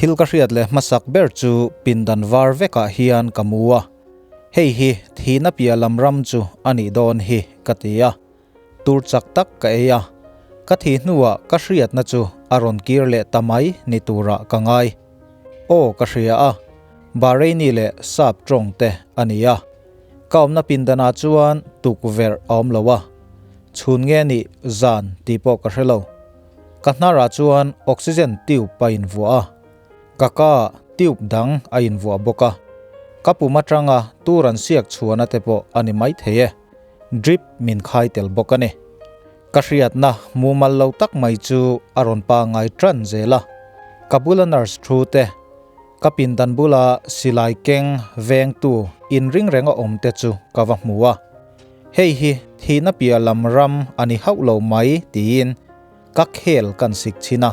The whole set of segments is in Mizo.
Thil ka hriat leh hmasak ber chu pindan var vekah hian ka mu a, hei hi thihna piah lam ram chu a nih dawn hi ka ti a. Tur chak tak ka ei a, ka thih hnuah ka hriatna chu a rawn kir leh ta mai ni turah ka ngai. Aw ka hria a, Bahraini leh Sap tawng te a ni a. Ka awmna pindanah chuan tukverh a awm lo a, chhun nge nih zan tih pawh ka hre lo. Ka hnarah chuan oxygen tube a invuah a, ka ka tube dang a invuah bawk a. Ka pum atanga tur an siak chhuahna te pawh a ni maithei e. Drip min khai tel bawk a ni. Ka hriatna mumal lo tak mai chu a rawn pangngai tan zel a. Ka bula nurse thu te, ka pindan bula silai keng vengtu inring renga awm te chu ka va hmu a. Hei hi thihna piah lam ram a ni hauh lo mai tiin ka khel kan sik chhin a,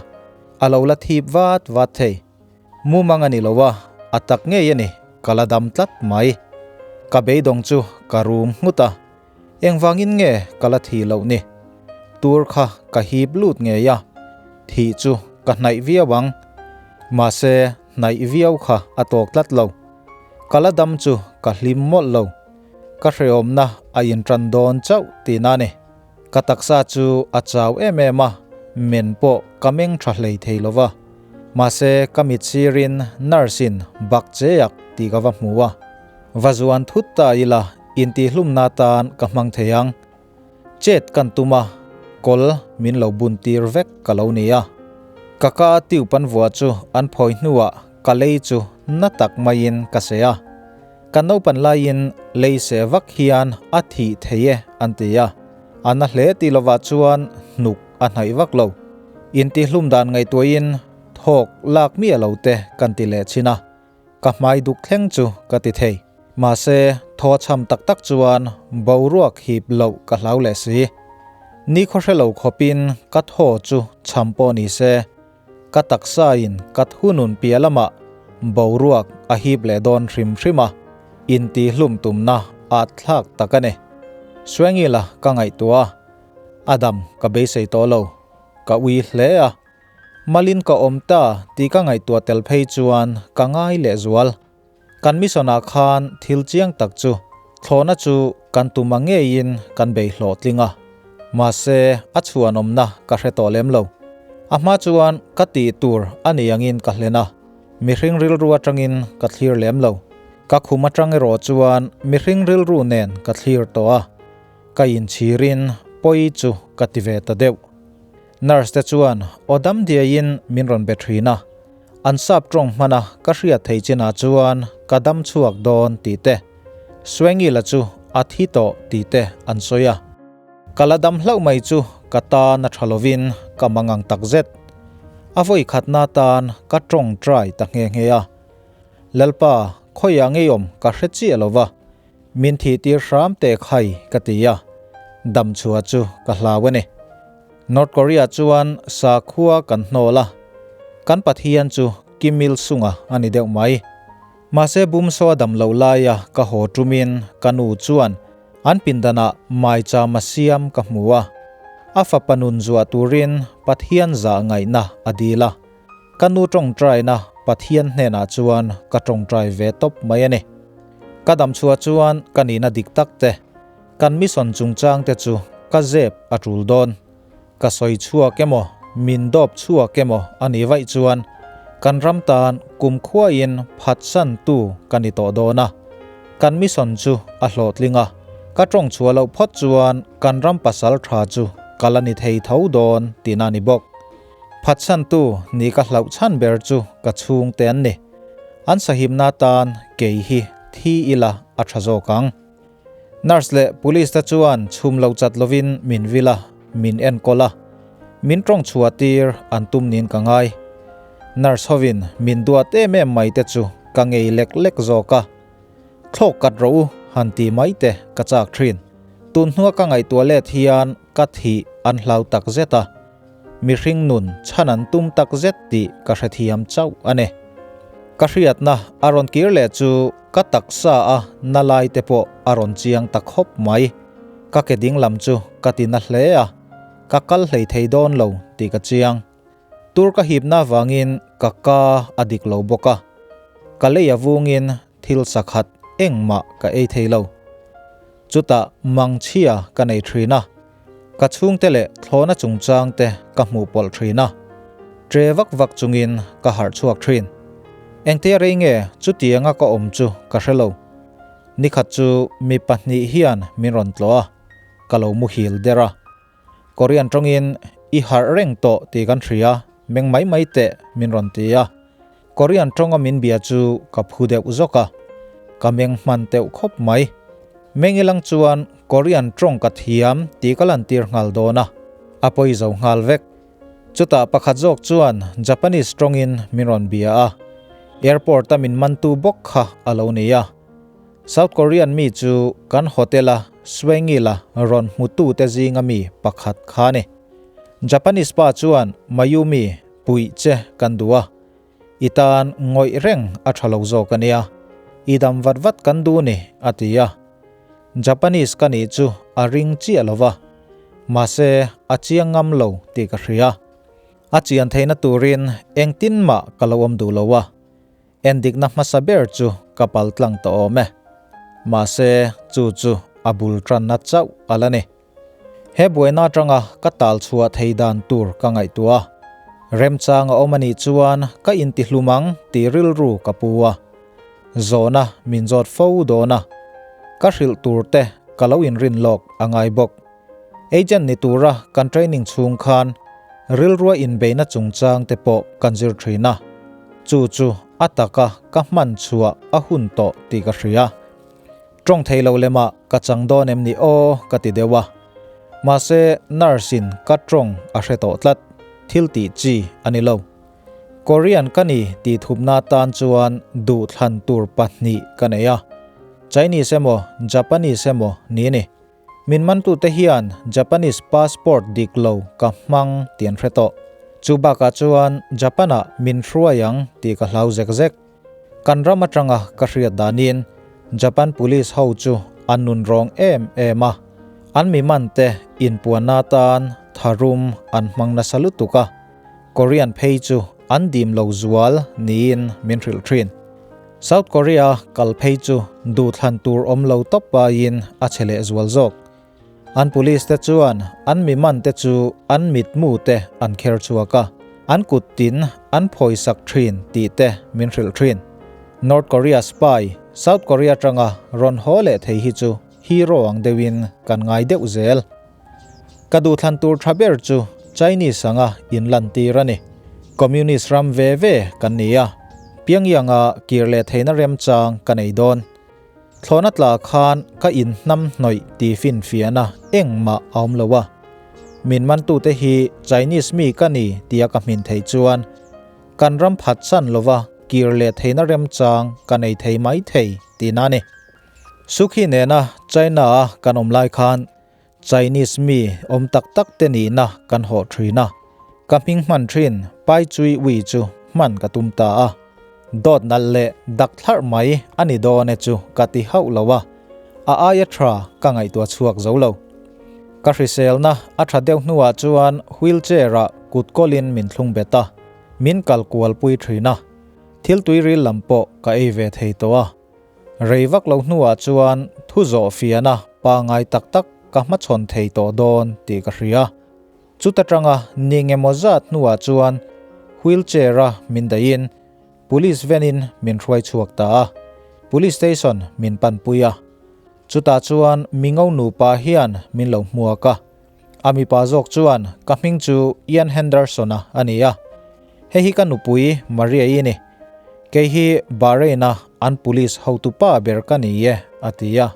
a lo la thip vat vat thei. Mumang a ni lo a, a tak ngei a ni, ka la dam tlat mai. Ka beidawng chu ka rum nghut a, engvangin nge ka la thih loh ni? Tur kha ka hip lut ngei a, thih chu ka hnaih viau ang. Mahse, hnaih viau kha a tawk tlat lo. Ka la dam chu ka hlim mawlh lo. Ka hrehawmna a intan dawn chauh tihna a ni. Ka taksa chu a chau em em a, men pawh ka meng tha hlei thei lo va. Mahse ka mit sirin nurse in bak cheak tih ka va hmu a. Va zuan thut ta ila intihhlumna tan ka hmang thei ang. Chet kan tum a, kawl min lo bun tir vek ka lo ni a. Ka ka tube an vuah chu an phawi hnuah ka lei chu na tak maiin ka seh a. Kan naupan laiin lei seh vak hian a thih thei e an ti a, a na hle tih lovah chuan hnuk a hnaih vak lo. Intihlum dan ngaihtuahin thawk lak miah lo te kan ti leh thin a, ka hmai duk thleng chu ka ti thei. Mahse, thaw chham tak tak chuan boruak hip loh ka hlau leh si. Ni khaw hre lo khawpin ka thaw chu chham pawh ni se, Ka taksain ka thunun piah lamah boruak a hip leh dawn hrim hrim a, intihlum tumna at thlak tak a ni. Swengila ka ngaihtuah a, a dam ka beisei tawh lo, ka ui hle a. Malin ka awm ta tih ka ngaihtuah tel phei chuan ka ngai leh zual. Kan mission ah khan thil chiang tak chu thlawhna chu kan tum ang ngeiin kan bei hlawhtling a, mahse a chhuanawmna ka hre tawh lem lo. A hma chuan ka tih tur a ni angin ka hlen a, mihring rilru atangin ka thlir lem lo. Ka khum atang erawh chuan mihring rilru nen ka thlir tawh a, ka inchhirin pawi chu ka ti ve ta deuh. Nurse te chuan aw dam diaiin min rawn be thin a, an sap tawng hman a ka hriat thei chinah chuan ka dam chhuak dawn tih te, Swengila chu a thi tawh tih te an sawi a. Ka la dam hlauh mai chu ka tan a tha lovin ka mangang takzet. A vawi khatna tan ka tawng try ta nghe nghe a. Lalpa, khawiah ngeiawm ka hre chiah lo va. Min thih tir hram teh khai ka ti a, dam chhuah chu ka hlau a ni. North Korea chuan sakhua kan hnawl a, kan Pathian chu Kim Il Sung-a a ni deuh mai. Mahse Bumsaw a dam loh laia ka haw tumin ka nu chuan an pindanah maicham a siam ka hmu a, a fapa nun zuah turin Pathian zah ngaihna a dil a. Ka nu tawngtaina Pathian hnenah chuan ka tawngtai ve tawp mai a ni. Ka dam chhuah chuan ka nihna dik tak te, kan mission chungchang te chu ka zep a tul dawn. Ka sawi chhuak emaw, min dawp chhuak emaw a nih vaih chuan kan ram tan kumkhuain phatsantu ka ni tawh dawn a. Kan mission chu a hlawhtling a, ka tawng chhuah loh phawt chuan kan ram pasal tha chu ka la ni thei tho dawn tihna a ni bawk. Phatsantu ni ka hlauh chhan ber chu ka chhungte an ni. An sahimna tan kei hi thi ila a tha zawk ang. Nurse leh police te chuan chhum lo chat lovin min vil a, min enkawl a. Min tawng chhuah tir an tum niin ka ngai. Nurse hovin min duat em em mai te chu ka ngei lek lek zawk a. Thlawk kat rawh u han ti mai te ka chak thin. Tun hnua ka ngaihtuah let hian ka thih an hlau tak zet a. Mihring nun chhan an tum tak zet tih ka hrethiam chauh a ni. Ka hriatna a rawn kir leh chu ka taksa a na lai te pawh a rawn chiang ta khawp mai. Ka ke ding lam chu ka ti na hle a, ka kal hlei thei dawn lo tih ka chiang. Tur ka hipna avangin Ka ka a dik lo bawk a, ka lei a vungin thil sakhat engmah ka ei thei lo. Chutah mangchhia ka nei thin a, ka chhungte leh thlawhna chungchang te ka hmuh pawlh thin a, tre vak vak chungin ka harh chhuak thin. Engtia rei nge chutianga ka awm chu ka hre lo. Nikhat chu mi pahnih hian min rawn tlawh a, ka lo muhil der a. Korean tawngin i harh reng tawh tih kan hria, meng mai mai teh min rawn ti a. Korean tawnga min bia chu ka phu deuh zawk a, ka meng hman teuh khawp mai. Meng ilang chuan Korean tawng ka thiam tih ka lantir nghal dawn a, a pawi zo nghal vek. Chutah pakhat zawk chuan Japanese tawngin min rawn bia a, airport a min mantu bawk kha a lo ni a. South Korean mi chu kan hotel a Swengil a rawn hmutu te zinga mi pakhat kha ni. Japanese pa chuan Mayumi puih che kan duh a, i tan ngawih reng a tha lo zawk a nia, i dam vat vat kan duh ni a ti a. Japanese ka nih chu a ring chiah lo va, mahse a chiang ngam lo tih ka hria. A chian theihna turin engtin mah ka lo awm duh lo a. Endikna hmasa ber chu ka pal tlang tawh awm e. Mahse, chu chu a bul tanna chauh a la ni. He buaina atanga ka tal chhuah thei dan tur ka ngaihtuah a. Remchang a awm a nih chuan ka intihlum ang tih rilru ka pu a. Zawhna min zawt fo dawn a. Ka hrilh tur te ka lo inrin lawk a ngai bawk. Agent ni tura kan training chhung khan rilrua inbeihna chungchang te pawh kan zir thin a, chu chu a taka ka hman chhuah a hun tawh tih ka hria. Tawng thei lo lemah ka chang dawn em ni aw ka ti deuh a, mahse nurse in ka tawng a hre tawh tlat, thil tih chi a ni lo. Korean ka ni tih thupna tan chuan duhthlan tur pahnih ka nei a, Chinese emaw Japanese emaw ni ni. Min mantute hian Japanese passport dik lo ka hmang tih an hre tawh. Chu bakah chuan Japan-ah min hruai ang tih ka hlau zek zek. Kan ram atanga ka hriat danin Japan police ho chu an nun rawng em em a, an mi mante inpuanna atan tharum an hmang nasa lutuk a, Korean phei chu an dim lo zual niin min hrilh thin. South Korea kal phei chu duhthlan tur awm lo tawp aiin a chhe leh zual zawk. An police te chuan an mi man te chu an mitmu te an kher chhuak a, an kut tin an phawisak thin tih te min hrilh thin. North Korea spy South Korea atanga rawn haw leh thei hi chu hero ang deuhin kan ngai deuh zel. Ka duhthlan tur tha ber chu Chinese anga inlantir a ni. Communist ram ve ve kan ni a, Pyongyang-a kir leh theihna remchang ka nei dawn. Thlawhna tla khan ka inhnam hnawih ti finfiahna engmah a awm lo a. Min mantute hi Chinese mi ka ni tia ka hmin theih chuan kan ram phatsan lova kir leh theihna remchang ka nei thei mai thei tihna a ni. Sukhi nena China-a kan awm lai khan Chinese mi awm tak tak te nihna kan hawh thin a, ka hming hman thin Pai Chui Ui chu hman ka tum ta a, dawt nalh leh dak thlarh mai a ni dawn e chu ka ti hauh lo a, a aia tha ka ngaihtuah chhuak zo lo. Ka hriselna a tha deuh hnuah chuan wheelchair ah kut kawlin min thlung bet a, min kal kual pui thin a, thil tuiril lam pawh ka ei ve thei tawh a. Rei vak lo hnuah chuan thu zawh fiahna pangai tak tak ka hmachhawn thei tawh dawn tih ka hria. Chuta tanga ni ngemaw zat hnuah chuan wheelchair a min dahin police van in min hruai chhuak ta a, police station min panpui a. Chutah chuan mingo nupa hian min lo hmuak a, a mipa zawk chuan ka hming chu Ian Henderson-a a ni a, hei hi ka nupui Maria-i a ni. Kei hi Bahrain-a an police hotupa ber ka ni e, a ti a.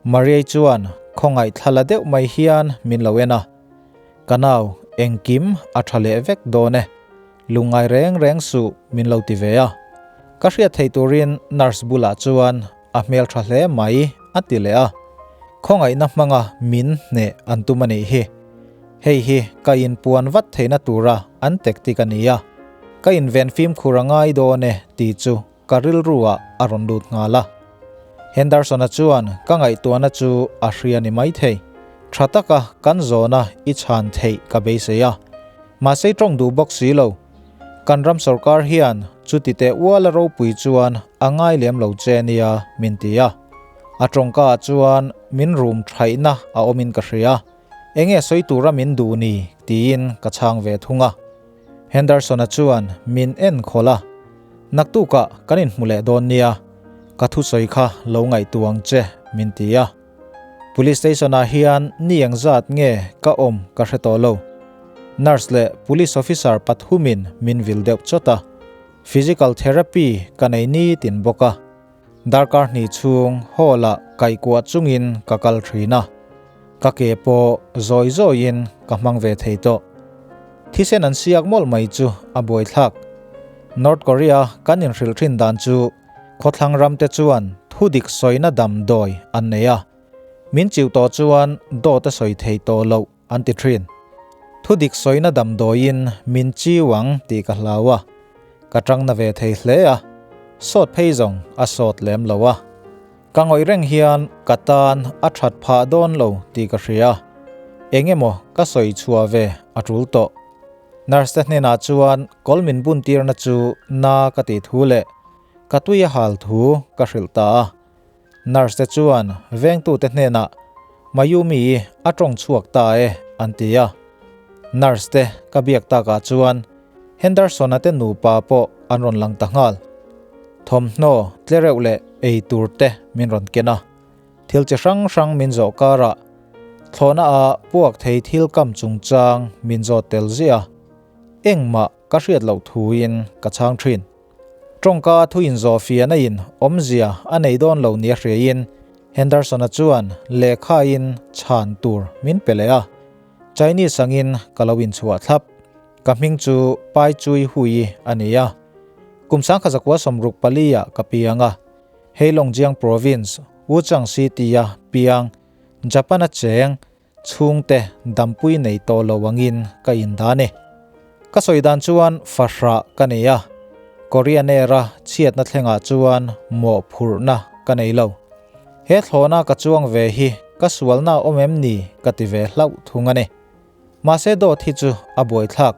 Maria-i chuan khawngaih thla la deuh mai hian min lo en a, Ka nau, engkim a tha leh vek dawn e, lungngai reng reng suh min lo ti ve a. Ka hriat theih turin nurse bulah chuan A hmel tha hle mai, a ti leh a. Khawngaihna hmanga min hneh an tum a nih hi. Hei hi ka inpuan vat theihna tura an tactic a ni a. Ka inven fimkhur a ngai dawn e tih chu ka rilruah a rawn lut nghal a. Henderson-a chuan ka ngaihtuahna chu a hria ni maithei. Tha taka kan zawna i chhan theih ka beisei a. Mahse i tawng duh bawk si lo. Kan ram sorkar hian chuti teh uala ropui chuan a ngai lem lo che nia min ti a. A tawngka ah chuan min rum thaihna a awmin ka hria. Enge sawi tura min duh ni tiin ka chhang ve thung a. Henderson-a chuan min en khawlh a, Naktukah kan inhmu leh dawn nia, ka thusawi kha lo ngaihtuah ang che min ti a. Police station-ah hian ni eng zat nge ka awm ka hre tawh lo. Nurse leh police officer pathumin min vil deuh chawt a. Physical therapy ka nei nitin bawk a. Darkar hnih chhung hall-ah kaihkuah chungin ka kal thin a. Ka ke pawh zawi zawiin ka hmang ve thei tawh. Thisen an siak mawlh mai chu a buaithlak. North Korea kan inhrilh thin dan chu khawthlang ramte chuan thudik sawina damdawi an nei a. Min chiu tawh chuan dawt a sawi thei tawh loh an ti thin. Thudik sawina damdawiin min chiu ang tih ka hlau a, ka tang na ve thei hle a, sawt phei zawng a sawt lem lo a. Ka ngawih reng hian ka tan a that phah dawn lo tih ka hria, eng emaw ka sawi chhuah ve a tul tawh. Nurse te hnenah chuan kawl min bun tirna chu na ka tih thu leh ka tui a hal thu ka hrilh ta a. Nurse te chuan vengtute hnenah Mayumi a tawng chhuak ta e an ti a. Nurse te ka biak takah chuan Henderson-a te nupa pawh an rawn lang ta nghal. Thawmhnaw tlereuh leh ei tur te min rawn ken a. Thil chi hrang hrang min zawh karah thlawhna ah puak thei thil kam chungchang min zawt tel ziah a. Engmah ka hriat loh thuin ka chhang thin. Tawngka thu inzawh fiahna in awmzia a nei dawn lo nia hriain Henderson-a chuan lehkhain chhan tur min pe leh a. Chinese angin ka lo inchhuah thlap. Ka hming chu Pai Chui Hui a ni a. Kum sangkha zakua 64 ah ka piang a. Heilongjiang Province, Wuchang City-a piang, Japan-a cheng, Chhungte dampui nei tawh lo angin ka indan e. Ka sawi dan chuan fahrah ka nei a, Korean Air-a chhiatna thlengah chuan mawhphurhna ka nei lo. He thlawhna ka chuang ve hi ka sualna awm em ni ka ti ve hlauh thung a ni. Mahse dawt hi chu a buaithlak.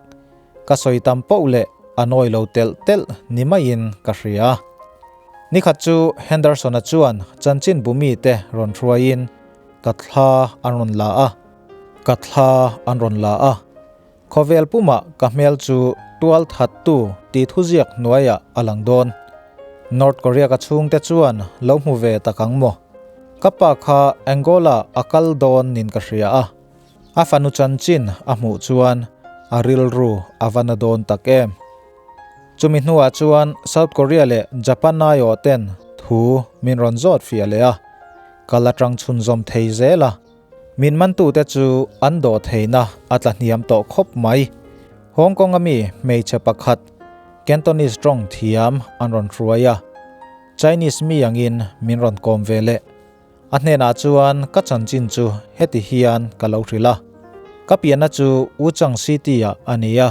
Ka sawi tam poh leh a nawi lo telh telh ni maiin ka hria. Nikhat chu Henderson-a chuan chanchinbu mite rawn hruaiin Ka thla an rawn la a, ka thla an rawn la a. Khawvel pumah ka hmel chu tual thattu tih thuziak hnuaiah a lang dawn. North Korea ka chhungte chuan lo hmu ve tak ang maw? Ka pa kha Angola a kal dawn nin ka hria a, a fanu chanchin a hmuh chuan a rilru a va na dawn tak em. Chumi hnuah chuan South Korea leh Japan aiawh ten thu min rawn zawt fiah leh a. Ka la tang chhunzawm thei zel a, min mantute chu an dawh theihna a tla hniam tawh khawp mai. Hong Kong a mi hmeichhe pakhat Cantonese tawng thiam an rawn hruai a, Chinese mi angin min rawn kawm ve leh. A hnenah chuan ka chanchin chu heti hian ka lo hrilh a, ka pianna chu Wuchang City-ah a ni a,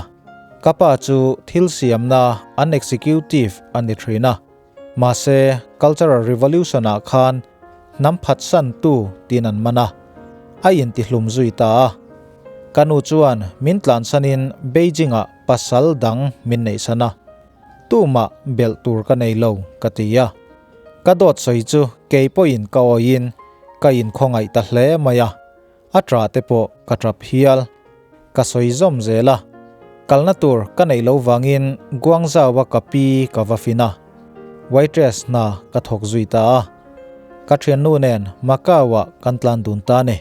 ka pa chu thil siamna an executive a ni thin a. Mahse, Cultural Revolution-ah khan hnam phatsantu tiin an man a, a intihlum zui ta a. Ka nu chuan min tlansanin Beijing-ah pasal dang min neihsan a, tumah belh tur ka nei lo ka ti a. Ka dawt sawi chu kei pawhin ka awiin ka inkhawngaih ta hle mai a. A ṭah te pawh ka ṭap hial. Ka sawi zawm zel a, kalna tur ka neih loh vangin Guangzhou-a ka pi ka va fin a, waitress hna ka thawk zui ta a. Ka ṭhiannu nen Macau-ah kan tlan dun ta ni.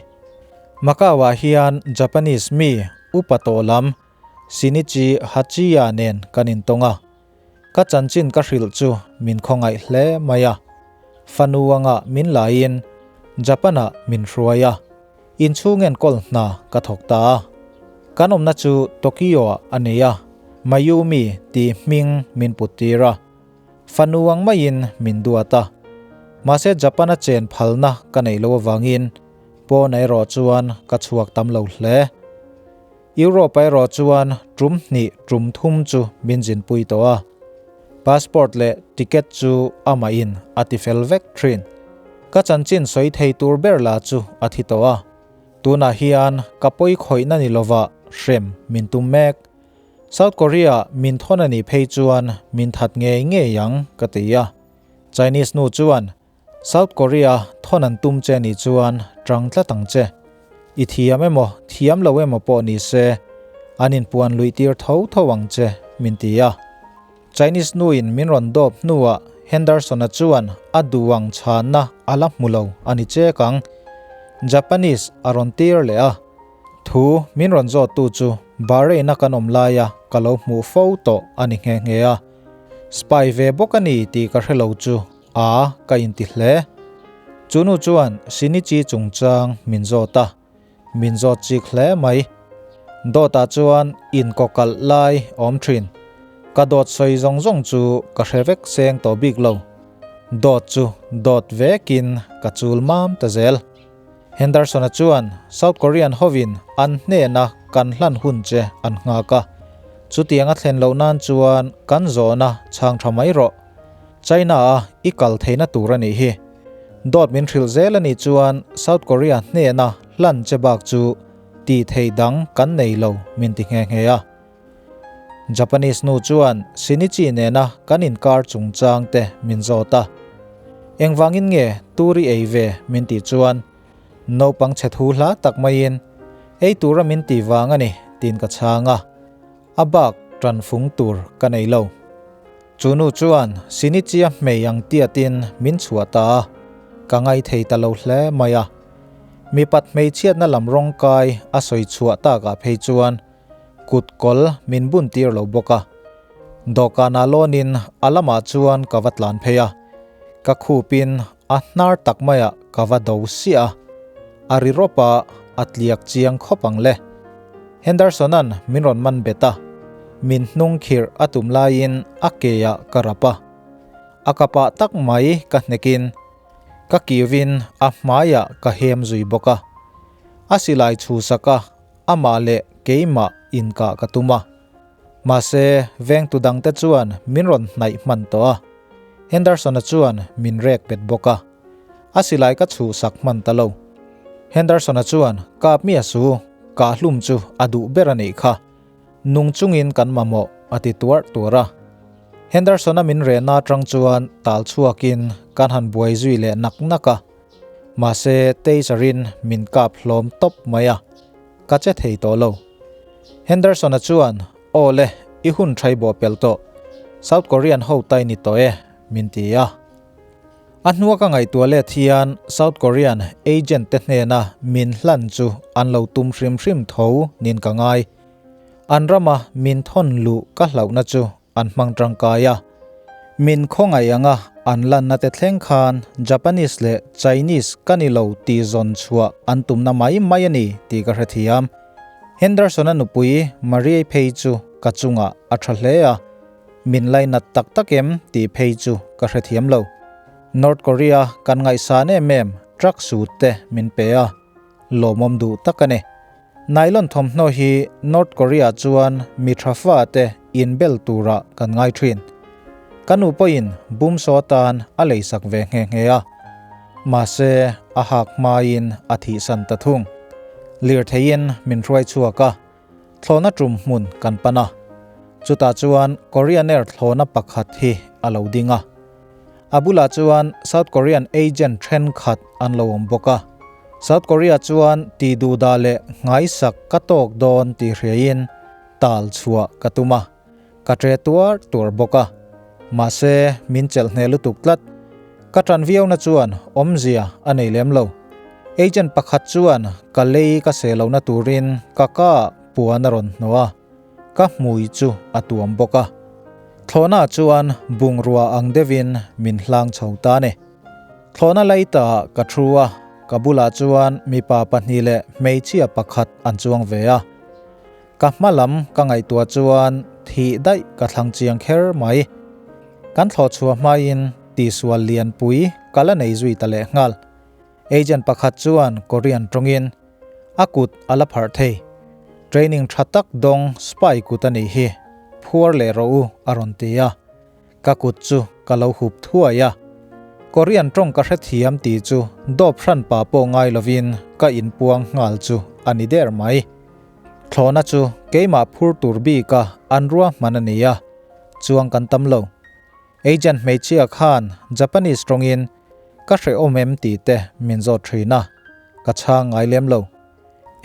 Macau-ah hian Japanese mi upa tawh lam Shinichi Hachiya nen kan intawng a. Ka chanchin ka hrilh chu min khawngaih hle mai a, fanu anga min laiin Japan-ah min hruai a, inchhung enkawl hna ka thawk ta a. Kan awmna chu Tokyo-ah a ni a, Mayumi tih hming min put tir a, fanu ang maiin min duat a. Mahse Japan-a chen phalna ka neih loh avangin pawn erawh chuan ka chhuak tam lo hle. Europe erawh chuan tum hnih tum thum chu min zinpui tawh a, passport leh ticket chu amahin a ti fel vek thin. Ka chanchin sawi thei tur ber lah chu a thi tawh a, tunah hian ka pawi khawihna ni lovah hrem min tum mek. South Korea min thawn a nih phei chuan min that ngei ngei ang ka ti a. Chinese nu chuan South Korea thawn an tum che nih chuan tang tlat ang che. I thiam emaw thiam lo emaw pawh ni se an inpuan luih tir tho tho ang che min ti a. Chinese nuin min rawn dawp hnuah Henderson-a chuan a duh ang chhanna a la hmu lo a ni chek ang. Japanese a rawn tir leh a. Thu min rawn zawttu chu Bahrain-a kan awm laia ka lo hmuh fo tawh a ni nghe nghe a. Spy ve bawk a ni tih ka hre lo chu a ka inti hle. Chu nu chuan Shinichi chungchang min zawt a. Min zawt chik hle mai. Dawtah chuan inkawkalh lai awm thin. Ka dawt sawi zawng zawng chu ka hre vek seng tawh bik lo. Dawt chu dawt vekin ka chul mam ta zel. Henderson-a chuan South Korean hovin an hnena kan hlan hun che an nghak a, chutiang a thlen loh nan chuan kan zawhna chhang tha mai rawh. China-a i kal theihna tur a nih hi. Dawt min hrilh zel a nih chuan South Korea hnena hlan che bak chu tih theih dang kan nei lo min ti nghe nghe a. Japanese nu chuan Shinichi nena kan inkar chungchang te min zawt a. Engvangin nge tur i ei ve min tih chuan naupang chhe thu hla tak maiin ei tura min tih vang a ni tiin ka chhang a, a bak tan fung tur ka nei lo. Chu nu chuan Shinichi-a hmei ang tiatin min chhuah ta a, ka ngaithei ta lo hle mai a. Mipat hmeichhiatna lam rawngkai a sawi chhuah takah phei chuan Kut kawl min bun tir lo bawk a. Dawhkanah lawnin a lamah chuan ka va tlan phei a. Ka khupin a hnar tak maiah ka va do siah a. A ri rawp a, a tliak chiang khawp ang le. Henderson-a'n min rawn man bet a. Min hnung khirh a tum laiin a keah ka rap a. A kapah tak mai ka hnekin ka kiuvin a hmaiah ka hem zui bawk a. A silai chhusak a Amah leh keimah inkah ka tum a. Mahse, vengtu dangte chuan min rawn hnaih hman tawh a. Henderson-a chuan min rek bet bawk a. A silai ka chhuhsak hman ta lo. Henderson-a chuan kap mi a su, kah hlum chu a duh ber a nih kha. Nung chungin kan mamawh a ti tuarh tuarh a. Henderson-a min rehna atang chuan tal chhuakin kan han buai zui leh nak nak a. Mahse, Taser-in min kap hlawm tawp mai a, ka che thei tawh lo. Henderson-a chuan, Aw le, i hun thai bawh pel tawh. South Korean ho tai ni tawh e, min ti a. A hnua ka ngaihtuah let hian South Korean agent te hnena min hlan chu an lo tum hrim hrim tho nin ka ngai. An rama min thawn luh ka hlauhna chu an hmang tangkai a. Min khawngaih anga an lanna te thleng khan Japanese leh Chinese ka ni lo tih zawn chhuah an tumna mai mai a ni tih ka hrethiam. Henderson-a nupui Marie phei chu ka chungah a tha hle a, min lainat tak tak em tih phei chu ka hrethiam lo. North Korea kan ngaihsan em em truck suit te min pe a, lawmawm duh tak a ni. Nylon thawmhnaw hi North Korea chuan mi tha fate inbel turah kan ngai thin. Ka nu pawhin bumsaw atan a leisak ve nghe nghe a. Mahse, a hak hmain a thihsan ta thung. Lirtheiin min hruai chhuak a, thlawhna tum hmun kan pan a. Chutah chuan Korean Air thlawhna pakhat hi a lo ding a. A bulah chuan South Korean agent thenkhat an lo awm bawk a. South Korea chuan tih duhdah leh nghaisak ka tawk dawn tih hriain tal chhuah ka tum a, ka tre tuar tuar bawk a. Mahse, min chelh hneh lutuk tlat. Ka tan viauna chuan awmzia a nei lem lo. Agent pakhat chuan ka lei ka seh lohna turin ka ka puan a rawn hnawh a. Ka hmui chu a tuam bawk a. Thlawhna chuan bungrua ang deuhin min hlang chho ta ni. Thlawhna laita ka thu a, ka bulah chuan mipa pahnih leh hmeichhia pakhat an chuang ve a. Ka hma lam ka ngaihtuah chuan thih daih ka thlang chiang kher mai. Kan thlawh chhuah hmain tihsual lianpui ka la nei zui ta lehnghal. Agent pakhat chuan Korean tawngin a kut a la pharh thei. Training tha tak dawng spy kut a nih hi, phuar leh rawh u a rawn ti a. Ka kut chu ka lo hup thuai a. Korean tawng ka hrethiam tih chu dawp hran pa pawh ngai lovin ka inpuang nghal chu a ni der mai. Thlawhna chu keimah phur tur bika an ruahman a ni a, chuang kan tam lo. Agent hmeichhia khan Japanese tawngin ka hrehawm em tih te min zawt thin a, ka chhang ngai lem lo.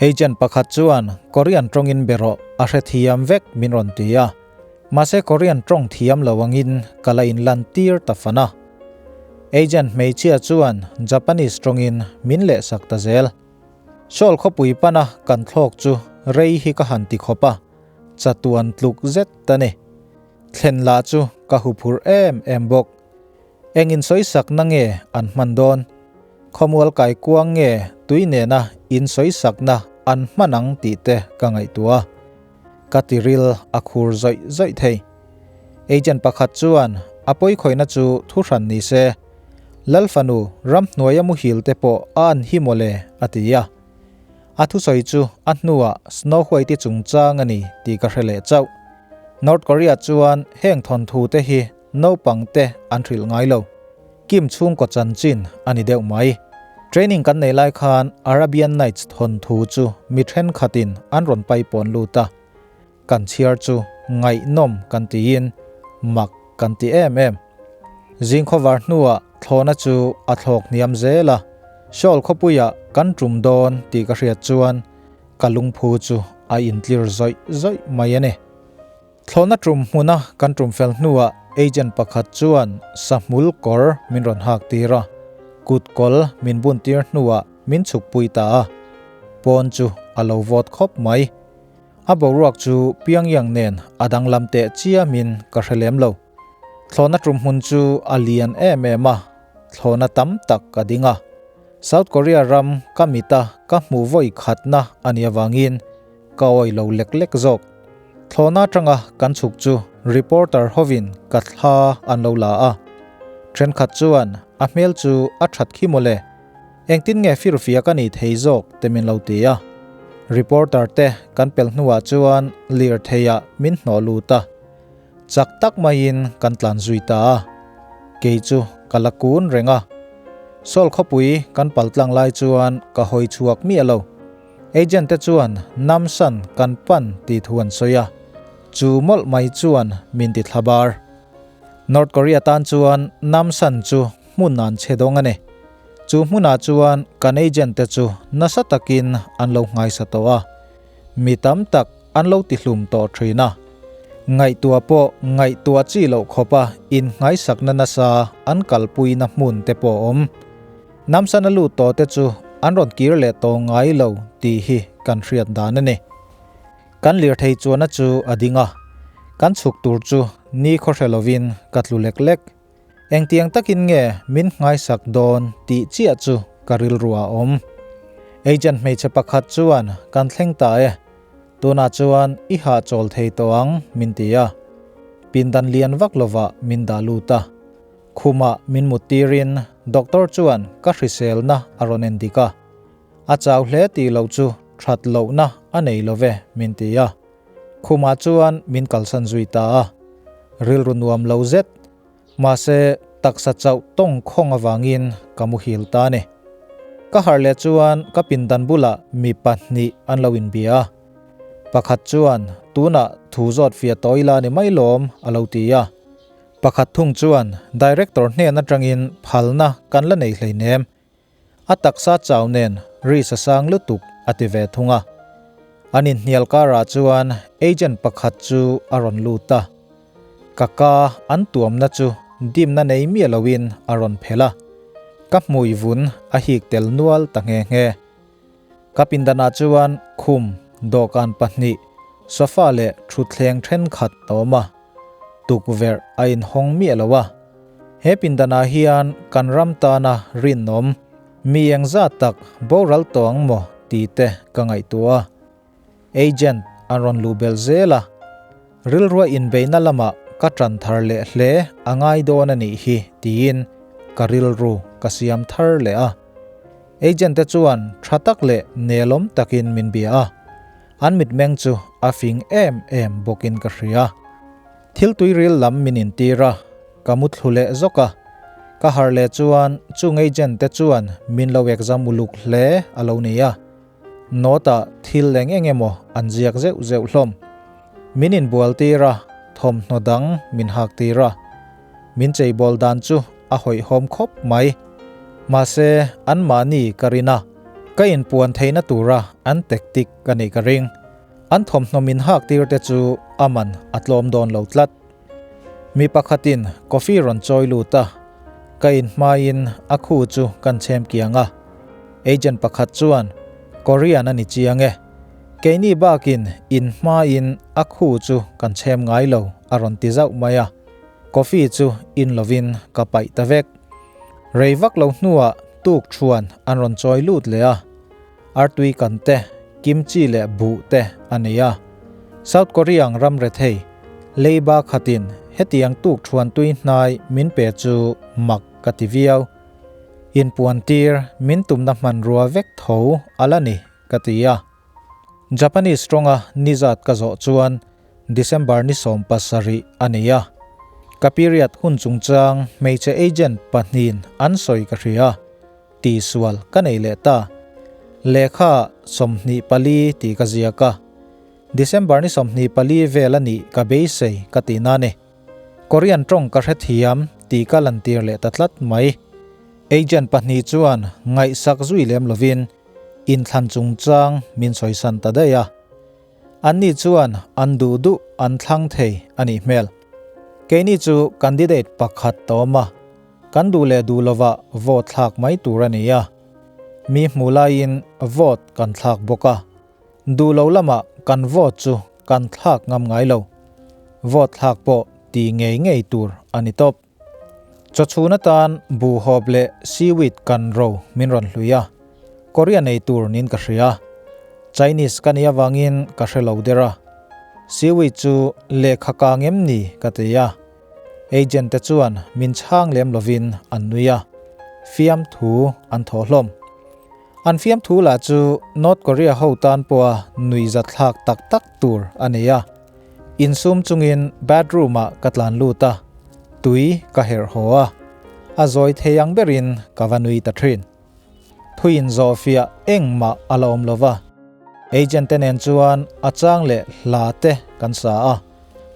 Agent pakhat chuan Korean tawngin be rawh a hrethiam vek min rawn ti a, mahse Korean tawng thiam lo angin ka la inlan tir ta fan a. Agent hmeichhia chuan Japanese tawngin min lehsak ta zel. Seoul khawpui pana kan thlawk chu rei hi ka han ti khawp a, chatuan tluk zet a ni. Thlen lah chu ka huphurh em em bawk. Eng insawisakna nge an hman dawn? Khawmual kaikuang nge tui nena insawisakna an hman ang tih te ka ngaihtuah a. Ka tiril a khur zawih zawih thei. Agent pakhat chuan a pawikhawihna chu thuhran ni se, Lalfanu ramhnuaia muhil te pawh a an hi mawle a ti a. A thusawi chu a hnuah Snow White-i chungchang a ni tih ka hre leh chauh. North Korea chuan heng thawnthu te hi naupang te an hrilh ngai lo. Kim chhungkaw chanchin a ni deuh mai. Training kan nei lai khan Arabian Nights thawnthu chu mi thenkhatin an rawn paipawn lut a. Kan chhiar chu ngaihnawm kan tiin mak kan ti em em. Zing khawvar hnuah thlawhna chu a thlawk hniam zel a, Seoul khawpuiah kan tum dawn tih ka hriat chuan ka lungphu chu a intlir zawih zawih mai a ni. Thlawhna tum hmuna kan tum fel hnuah agent pakhat chuan sahmul kawr min rawn hak tir a, kut kawl min bun tir hnuah min chhukpui ta a, pawn chu a lo vawt khawp mai. A boruak chu Pyongyang nen a danglam teh chiamin ka hre lem lo. Thlawhna tum hmun chu a lian em em a, thlawhna tam tak a ding a. South Korea ram ka mita ka hmuh vawi khatna a nih avangin ka awih lo lek lek zawk. Thlawhna atanga kan chhuk chu reporter hovin ka thla an lo la a. Thenkhat chuan a hmel chu a that khi mawle. Engtin nge firfiak a nih thei zawk te min lo ti a. Reporter te kan pel hnuah chuan lirtheiah min hnawh lut a. Chak tak maiin kan tlan zui ta a. Kei chu ka la kun reng a. Seoul khawpui kan pal tlang lai chuan ka hawi chhuak miah lo. Agent te chuan Namsan kan pan tih thu an sawi a. Chu mawlh mai chuan min ti thla bar. North Korea tan chuan Namsan chu hmun an chhe dawng a ni. Chu hmunah chuan kan agent te chu nasa takin an lo nghaisa tawh a, mi tam tak an lo tihlum tawh thin a. Ngaihtuah pawh ngaihtuah chi loh khawpa innghaisakna nasa an kalpuina hmun te pawh a awm. Namsana lut tawh te chu an rawn kir leh tawh ngai lo tih hi kan hriat dan a ni. Kan lirthei chuanna chu a ding a, kan chhuk tur chu ni khawhre lovin ka tlu lek lek. Engtiang takin nge min nghaisak dawn tih chiah chu ka rilru a awm. Agent hmeichhe pakhat chuan kan thleng ta e, tunah chuan i hahchawl thei tawh ang min ti a. Pindan lian vak lovah min dah lut a. Khumah min mut tirin doctor chuan ka hriselna a rawn en dik a. A chau hle tih loh chu that lohna a nei love min ti a. Khumah chuan min kalsan zui ta a, rilru nuam lo zet, mahse taksa chauh tawng khawng avangin ka muhil ta a ni. Ka harh leh chuan ka pindan bulah mi pahnih an lo inbia a, pakhat chuan tunah thu zawt fiah tawh ila ni mai lawm a lo ti a, pakhat thung chuan director hnen atangin phalna kan la nei hleinem, A taksa chau nen ri sa sang lutuk a ti ve thung a. An inhnial karah chuan agent pakhat chu a rawn lut a. Ka ka an tuamna chu dimna nei miah loin a rawn phelh a. Ka hmui vun a hik tel nual ta nghe nghe. Ka pindanah chuan khum, dawhkan pahnih, sofa leh thutthleng thenkhat a awm a. Tukverh a inhawng miah lo a. He pindanah hian kan ram tana rinawm, mi engzat tak boral tawh ang maw tih te ka ngaihtuah a. Agent an rawn luh belh zel a. Rilrua inbeihna lamah ka tan thar leh hle a ngai dawn a nih hi tiin ka rilru ka siam thar leh a. Agent te chuan tha tak leh nelawm takin min bia a. An mitmeng chu a fing em em bawkin ka hria. Thil tuiril lam min intir a, ka mu thlu leh zawk a. Ka harh leh chuan chung agent te chuan min lo exam uluk hle a lo ni a. Note-ah thil eng eng emaw an ziak zeuh zeuh hlawm. Min inbual tir a, thawmhnaw dang min hak tir a. Min cheibawl dan chu a hawihhawm khawp mai. Mahse, anmahni ka rin a, ka inpuan theihna tura an tactic ka nih ka ring. An thawmhnaw min hak tir te chu a man a tlawm dawn lo tlat. Mi pakhatin coffee rawn chawi lut a, ka inhmaiin a khu chu kan chhem kiang a. Agent pakhat chuan, Korean a ni chiang e. Keini bakin inhmaiin a khu chu kan chhem ngai lo a rawn ti zauh mai a. Coffee chu in lovin ka paih ta vek. Rei vak lo hnuah tuk thuan an rawn chawi lut leh a. Artui kan te, kimchi leh buh te a nei a. South Korea ang ram rethei, leiba khatin hetiang tuk thuan tui hnai min pe chu mak ka ti viau. Inpuan tir min tumna hmanrua vek tho a la ni ka ti a. Japanese tawnga nizat ka zawh chuan December ni 17 a ni a. Ka period hun chungchang hmeichhe agent pahnihin an sawi ka hria. Tihsual ka nei leh ta. Lehkha 24 tih ka ziak a. December ni 24 vel a nih ka beisei ka tih na ni. Korean tawng ka hrethiam tih ka lantir leh ta tlat mai. Agent pahnih chuan ngaihsak zui lem lovin inthlan chungchang min sawisan ta daih a. Anni chuan an duh duh an thlang thei a nih hmel. Keini chu candidate pakhat ta awm a, kan duh leh duh lovah vote thlak mai tur a ni a. Mi hmuh laiin vote kan thlak bawk a, duh lo lamah kan vote chu kan thlak ngam ngai lo. Vote thlak pawh ti ngei ngei tur a ni tawp. Chawchhun atan buhhawp leh seaweed kan ro min rawn hlui a, Korea nei tur niin ka hria. Chinese ka nih avangin ka hre lo der a. Seaweed chu lehkha kang em ni ka ti a. Agent te chuan min chhang lem lovin an nui a, fiamthu an thaw hlawm. An fiamthu lah chu North Korea ho tan pawha nuihzatthlak tak tak tur a ni a. Insum chungin bathroom ah ka tlan lut a, tui ka herh haw a, a zawi thei ang berin ka va nui ta thin. Thuin zawh fiah engmah a la awm lova, agent te nen chuan a chang leh hla te kan sa a,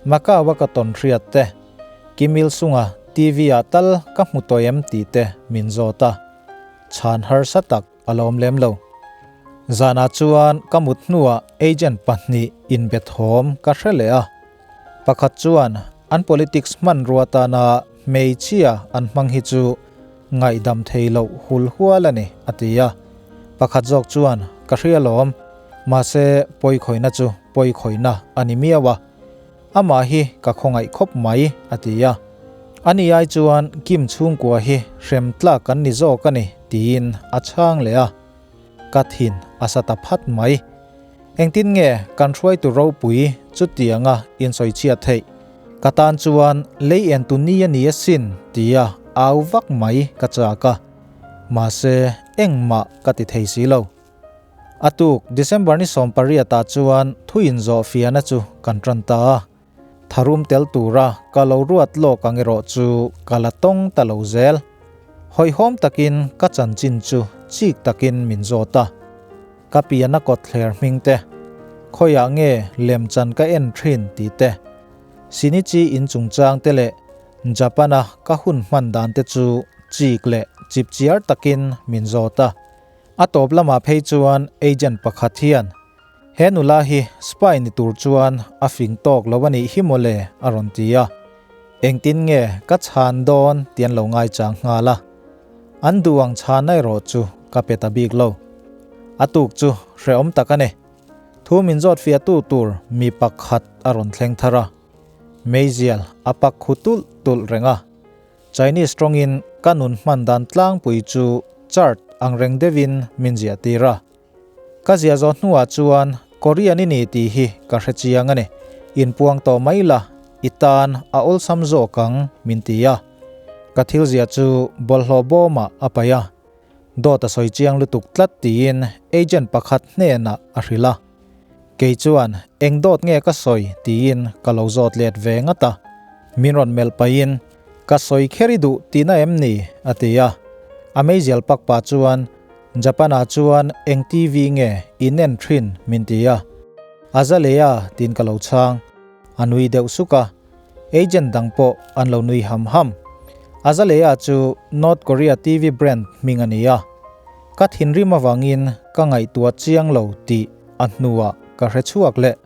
Macau a ka tawn hriat te, Kim Il Sung-a TV ah tal ka hmu tawh em tih te min zawt a, chhan harsa tak a la awm lem lo. Zanah chuan ka mut hnuah agent pahnih inbe thawm ka hre leh a. Pakhat chuan an politics hmanrua tana hmeichhia an hmang hi chu ngaihdam thei loh hul hual a ni a ti a. Pakhat zawk chuan ka hria lawm, mahse pawikhawihna chu pawikhawihna a ni miau a. Amah hi ka khawngaih khawp mai a ti a. Ani ai chuan Kim chhungkua hi hrem tlak kan ni zawk a ni tiin a chhang leh a. Ka thin a sa ta phat mai. Engtin nge kan hruaitu ropui chutianga insawichhiat theih? Ka tan chuan lei en tu ni a ni asin tia au vak mai ka chak a. Mahse engmah ka ti thei si lo. A tuk December ni 18 ah chuan thu inzawh fiahna chu kan tan ta a. Tharum tel tura ka lo ruat lawk ang erawh chu ka la tawng ta lo zel. Hawihhawm takin ka chanchin chu chik takin min zawt a. Ka piana kawtthler hming te, khawiah nge lemchan ka en thin tih te, Shinichi in chungchang te leh Japan-a ka hun hman dan te chu chik leh chipchiar takin min zawt a. A tawp lamah phei chuan agent pakhat hian He nula hi spy ni tur chuan a fing tawk lo a nih hi mawle a rawn ti a. Engtin nge ka chhan dawn tih an lo ngaichang nghal a. An duh ang chhan erawh chu ka pe ta bik lo. A tuk chu hrehawm tak a ni. Thu min zawt fiahtu tur mi pakhat a rawn thleng thar a. Meizial a pak khu tulh tulh reng a. Chinese tawngin ka nun hman dan tlangpui chu chart ang reng deuhin min ziah tir a. Ka ziah zawh hnuah chuan Korean i ni tih hi ka hre chiang a ni. Inpuang tawh mai la, i tan a awlsam zawk ang min ti a. Ka thil ziah chu bawlhhlawh bawmah a paih a. Dawt a sawi chiang lutuk tlat tiin agent pakhat hnenah a hrilh a. Kei chuan eng dawt nge ka sawi tiin ka lo zawt let ve ngat a. Min rawn melh pahin ka sawi kher i duh tihna em ni? a ti a. A meizial pak pah chuan. Japan ah chuan eng TV nge in en thin min ti a. Azalea tiin ka lo chhang. A nui deuh suk a. Agent dang pawh an lo nui ham ham. Azalea chu North Korea TV brand hming a ni a. Ka thinrim avangin ka ngaihtuah chiang lo tih a hnuah ka hre chhuak leh.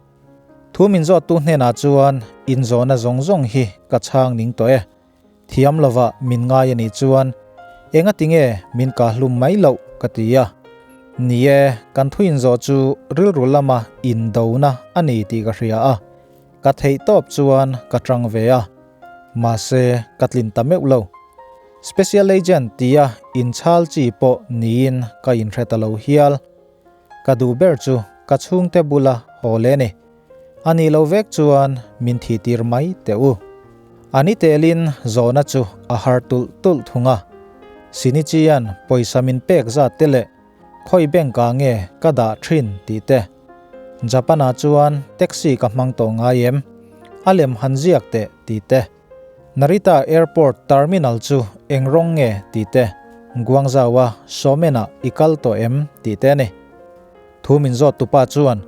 Thu min zawttu hnenah chuan inzawhna zawng zawng hi ka chhang ning tawh e. Thiam lova min ngai a nih chuan enga tinge min kahlum mai loh ka ti a. Ni e, kan thu inzawh chu rilru lama indona a ni tih ka hria a. Ka theih tawp chuan ka tang ve a. Mahse, ka tlin ta meuh lo. Special Agent tia inchhal chi pawh niin ka inhre ta lo hial. Ka duh ber chu ka chhungte bula haw leh ni. A nih lo vek chuan min thih tir mai teh u. A ni telin zawhna chu a har tulh tulh thung a. Sinichian pawisa min pek zat te leh khawi bank ah nge ka dah thin tih te. Japan ah chuan taxi ka hmang tawh ngai em? A lem han ziak teh tih te. Narita Airport Terminal chu eng rawng nge tih te, Guangzhou-a Shoumen-ah i kal tawh em tih te a ni. Thu min zawt tupa chuan,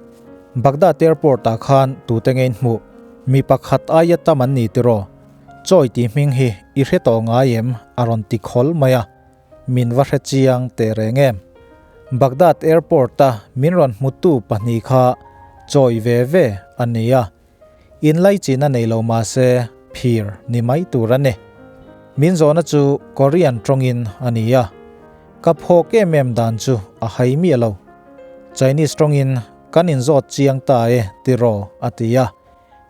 Baghdad Airport-ah khan tute nge in hmuh? Mi pakhat aia tam an ni tiraw? Chawi tih hming hi i hre tawh ngai em? a rawn ti khawl mai a, min va hre chiang teh reng em? Baghdad Airport-a min rawn hmutu pahnih kha chawi ve ve an ni a. Inlaichin a nei lo mahse phir ni mai tur a ni. Min zawhna chu Korean tawngin a ni a, ka phawk em em dan chu a hai miah lo. Chinese tawngin kan inzawt chiang ta e tiraw a ti a,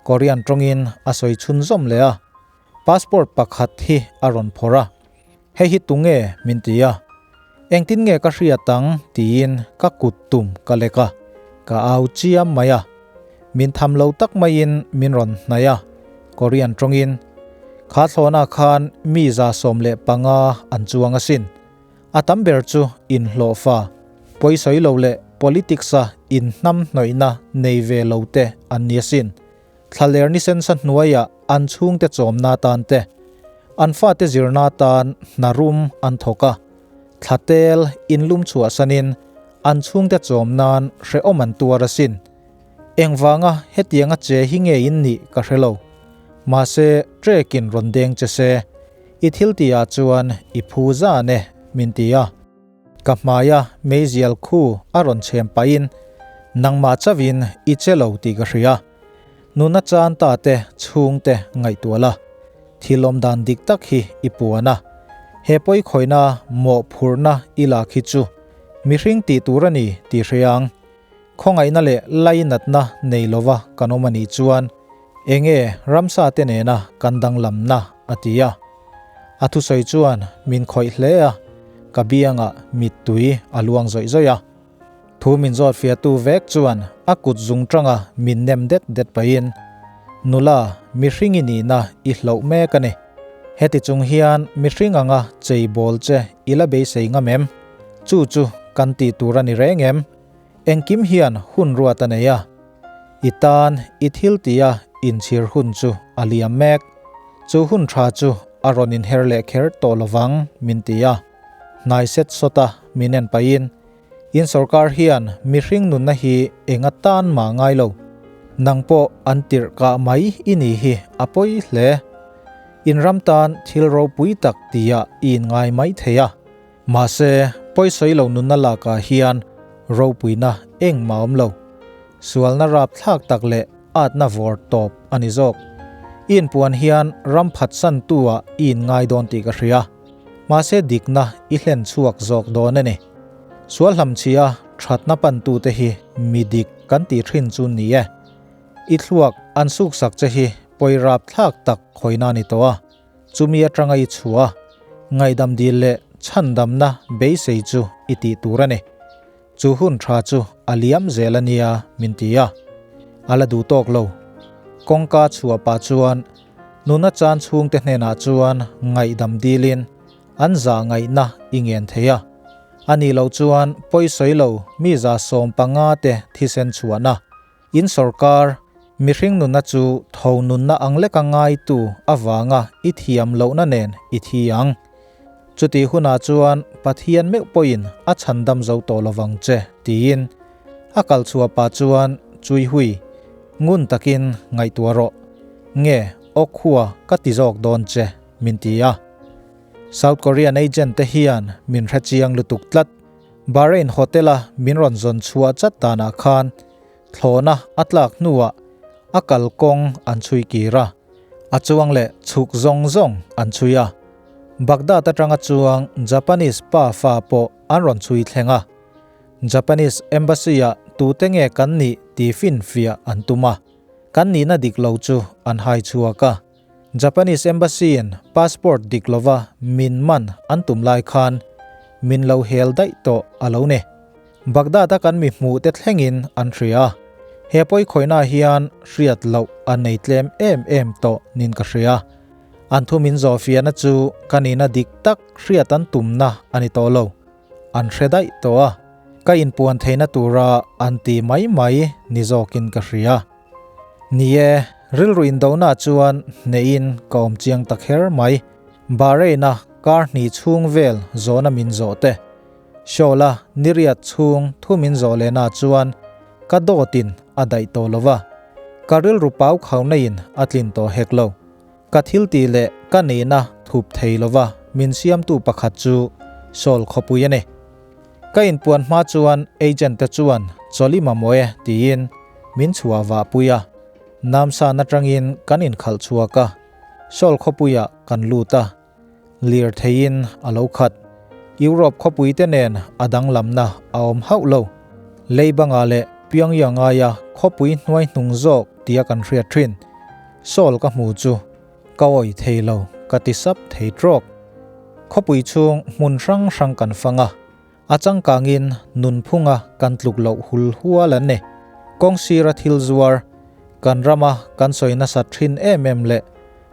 Korean tawngin a sawi chhunzawm leh a, passport pakhat hi a rawn phawrh a, hei hi tunge min ti a, engtin nge ka hriat ang tiin ka kut tum ka lek a, ka au chiam mai a, min tham lo tak maiin min rawn hnaih a, Korean tawngin, Kha thlawhna khan mi 115 an chuang asin, a tam ber chu inhlawhfa, pawisawi lo leh politics-a inhnamhnawihna nei ve lo te an ni asin. Thlaler ni sensa hnuaiah an chhungte chawmna tan te, an fate zirna tan hna rum an thawk a, thlatel inlum chhuahsanin an chhungte chawm nan hrehawm an tuar asin. Engvanga hetianga che hi nge in nih ka hre lo. Mahse, trekin rawn deng che se, i thiltihah chuan i phu zan e, min ti a. Ka hmaia meizial khu a rawn chhem pahin nangmah chauhin i che lo tih ka hria. Nuna chan ta te chhungte ngaihtuah la, thil awm dan dik tak hi i puan a. He pawikhawihna mawhphurhna i lak hi chu mihring tih tur a ni tih hria ang. Khawngaihna leh lainatna nei lova kan awm a nih chuan enge ramsa te nena kan danglamna a ti a. A thusawi chuan min khawih hle a, ka biangah mittui a luang zawih zawih a. Thu min zawt fiahtu vek chuan a kut zung tanga min nem det det pahin, Nula, mihring i nihna i hloh mek a ni. Heti chung hian mihring anga chei bawl che i la beisei ngam em? Chu chu kan tih tur a ni reng em? Engkim hian hun ruat a nei a, i tan i thil tia inchhir hun chu a liam mek. Chu hun tha chu a rawn inher leh kher tawh lovang min ti a, hnai set sawta min en pahin, In sorkar hian mihring nunna hi eng atan mah ngai lo. Nang pawh an tirh kah mai i nih hi a pawi hle. In ram tan thil ropui tak tia i inngai mai thei a. Mahse, pawisawi lo nunna lakah hian ropuina engmah awm lo. Sualna rapthlak tak leh atna vawr tawp a ni zawk. I inpuan hian ram phatsantu-ah i inngai dawn tih ka hria. Mahse dikna i hlen chhuak zawk dawn a ni. Sual hlamchhia thatna pantute hi mi dik kan tih thin chu ni e. I thluak an suksak che hi pawi rapthlak tak khawina a ni tawh a. Chumi atanga i chhuah a, ngaihdam dil leh chhandamna beisei chu i tih tur a ni. Chu hun tha chu a liam zel a nia min ti a, a la duh tawk lo. Kawngka chhuah pah chuan nuna chan chhungte hnenah chuan ngaihdam dilin an zah ngaihna i ngen thei a. A nih loh chuan pawisawi lo mi 15 te thisen chhuahna In sorkar, mihring nunna chu tho nunna ang leka ngaitu avanga i thiam lohna nen i thi ang. Chutih hunah chuan Pathian meuh pawhin a chhandam zo tawh lovang che tiin a kal chhuah pah chuan Chui Hui ngun takin ngaihtuah rawh. Nge aw khua ka ti zawk dawn che min ti a. South Korean agent te hian min hre chiang lutuk tlat. Bahrain hotel a min rawn zawn chhuah chat danah khan thlawhna a tlak hnuah a kalkawng an chhui kir a, a chuang leh chhuk zawng zawng an chhui a. Baghdad atanga chuang Japanese pa fa pawh an rawn chhui thleng a. Japanese Embassy ah tute nge kan nih tih finfiah an tum a, kan nihna dik lo chu an hai chhuak a. Japanese Embassy in passport dik lova min man an tum lai khan min lo hel daih tawh a lo ni. Baghdad a kan mi hmuh te thlengin an hria a, he pawi khawihna hian hriat loh a nei tlem em em tawh nin ka hria. An thu min zawhfiahna chu ka nihna dik tak hriat an tumna a ni tawh lo. An hre daih tawh a, ka inpuan theihna tura an ti mai mai ni zawkin ka hria. Ni e, rilru indona chuan hnehin ka awm chiang ta kher mai. Bahrain-a kar hnih chhung vel zawhna min zawh te. Seoul-a niriat chhung thu min zawh lehna chuan ka dawtin a daih tawh lo va, ka rilru pau khauhna-in a tlin tawh hek lo. Ka thil tih leh ka nihna thup thei lo va min siamtu pakhat chu Seoul khawpui a ni. Ka inpuan hma chuan agent te chuan chawlh i mamawh e tiin min chhuah vah pui a, Namsan atangin kan inkhalh chhuak a, Seoul khawpuiah kan lut a, lirtheiin a lo khat. Europe khawpui te nen a danglamna a awm hauh lo. Leibanga leh Pyongyang aia khawpui hnuai hnung zawk tia kan hriat thin. Seoul ka hmu chu Ka awih thei lo, ka ti sap thei trawk. Khawpui chhung hmun hrang hrang kan fang a, a changkangin nunphunga kan tluk loh hul hual an ni. Kawng sira thil zuar, kan rama kan sawi nasat thin em em leh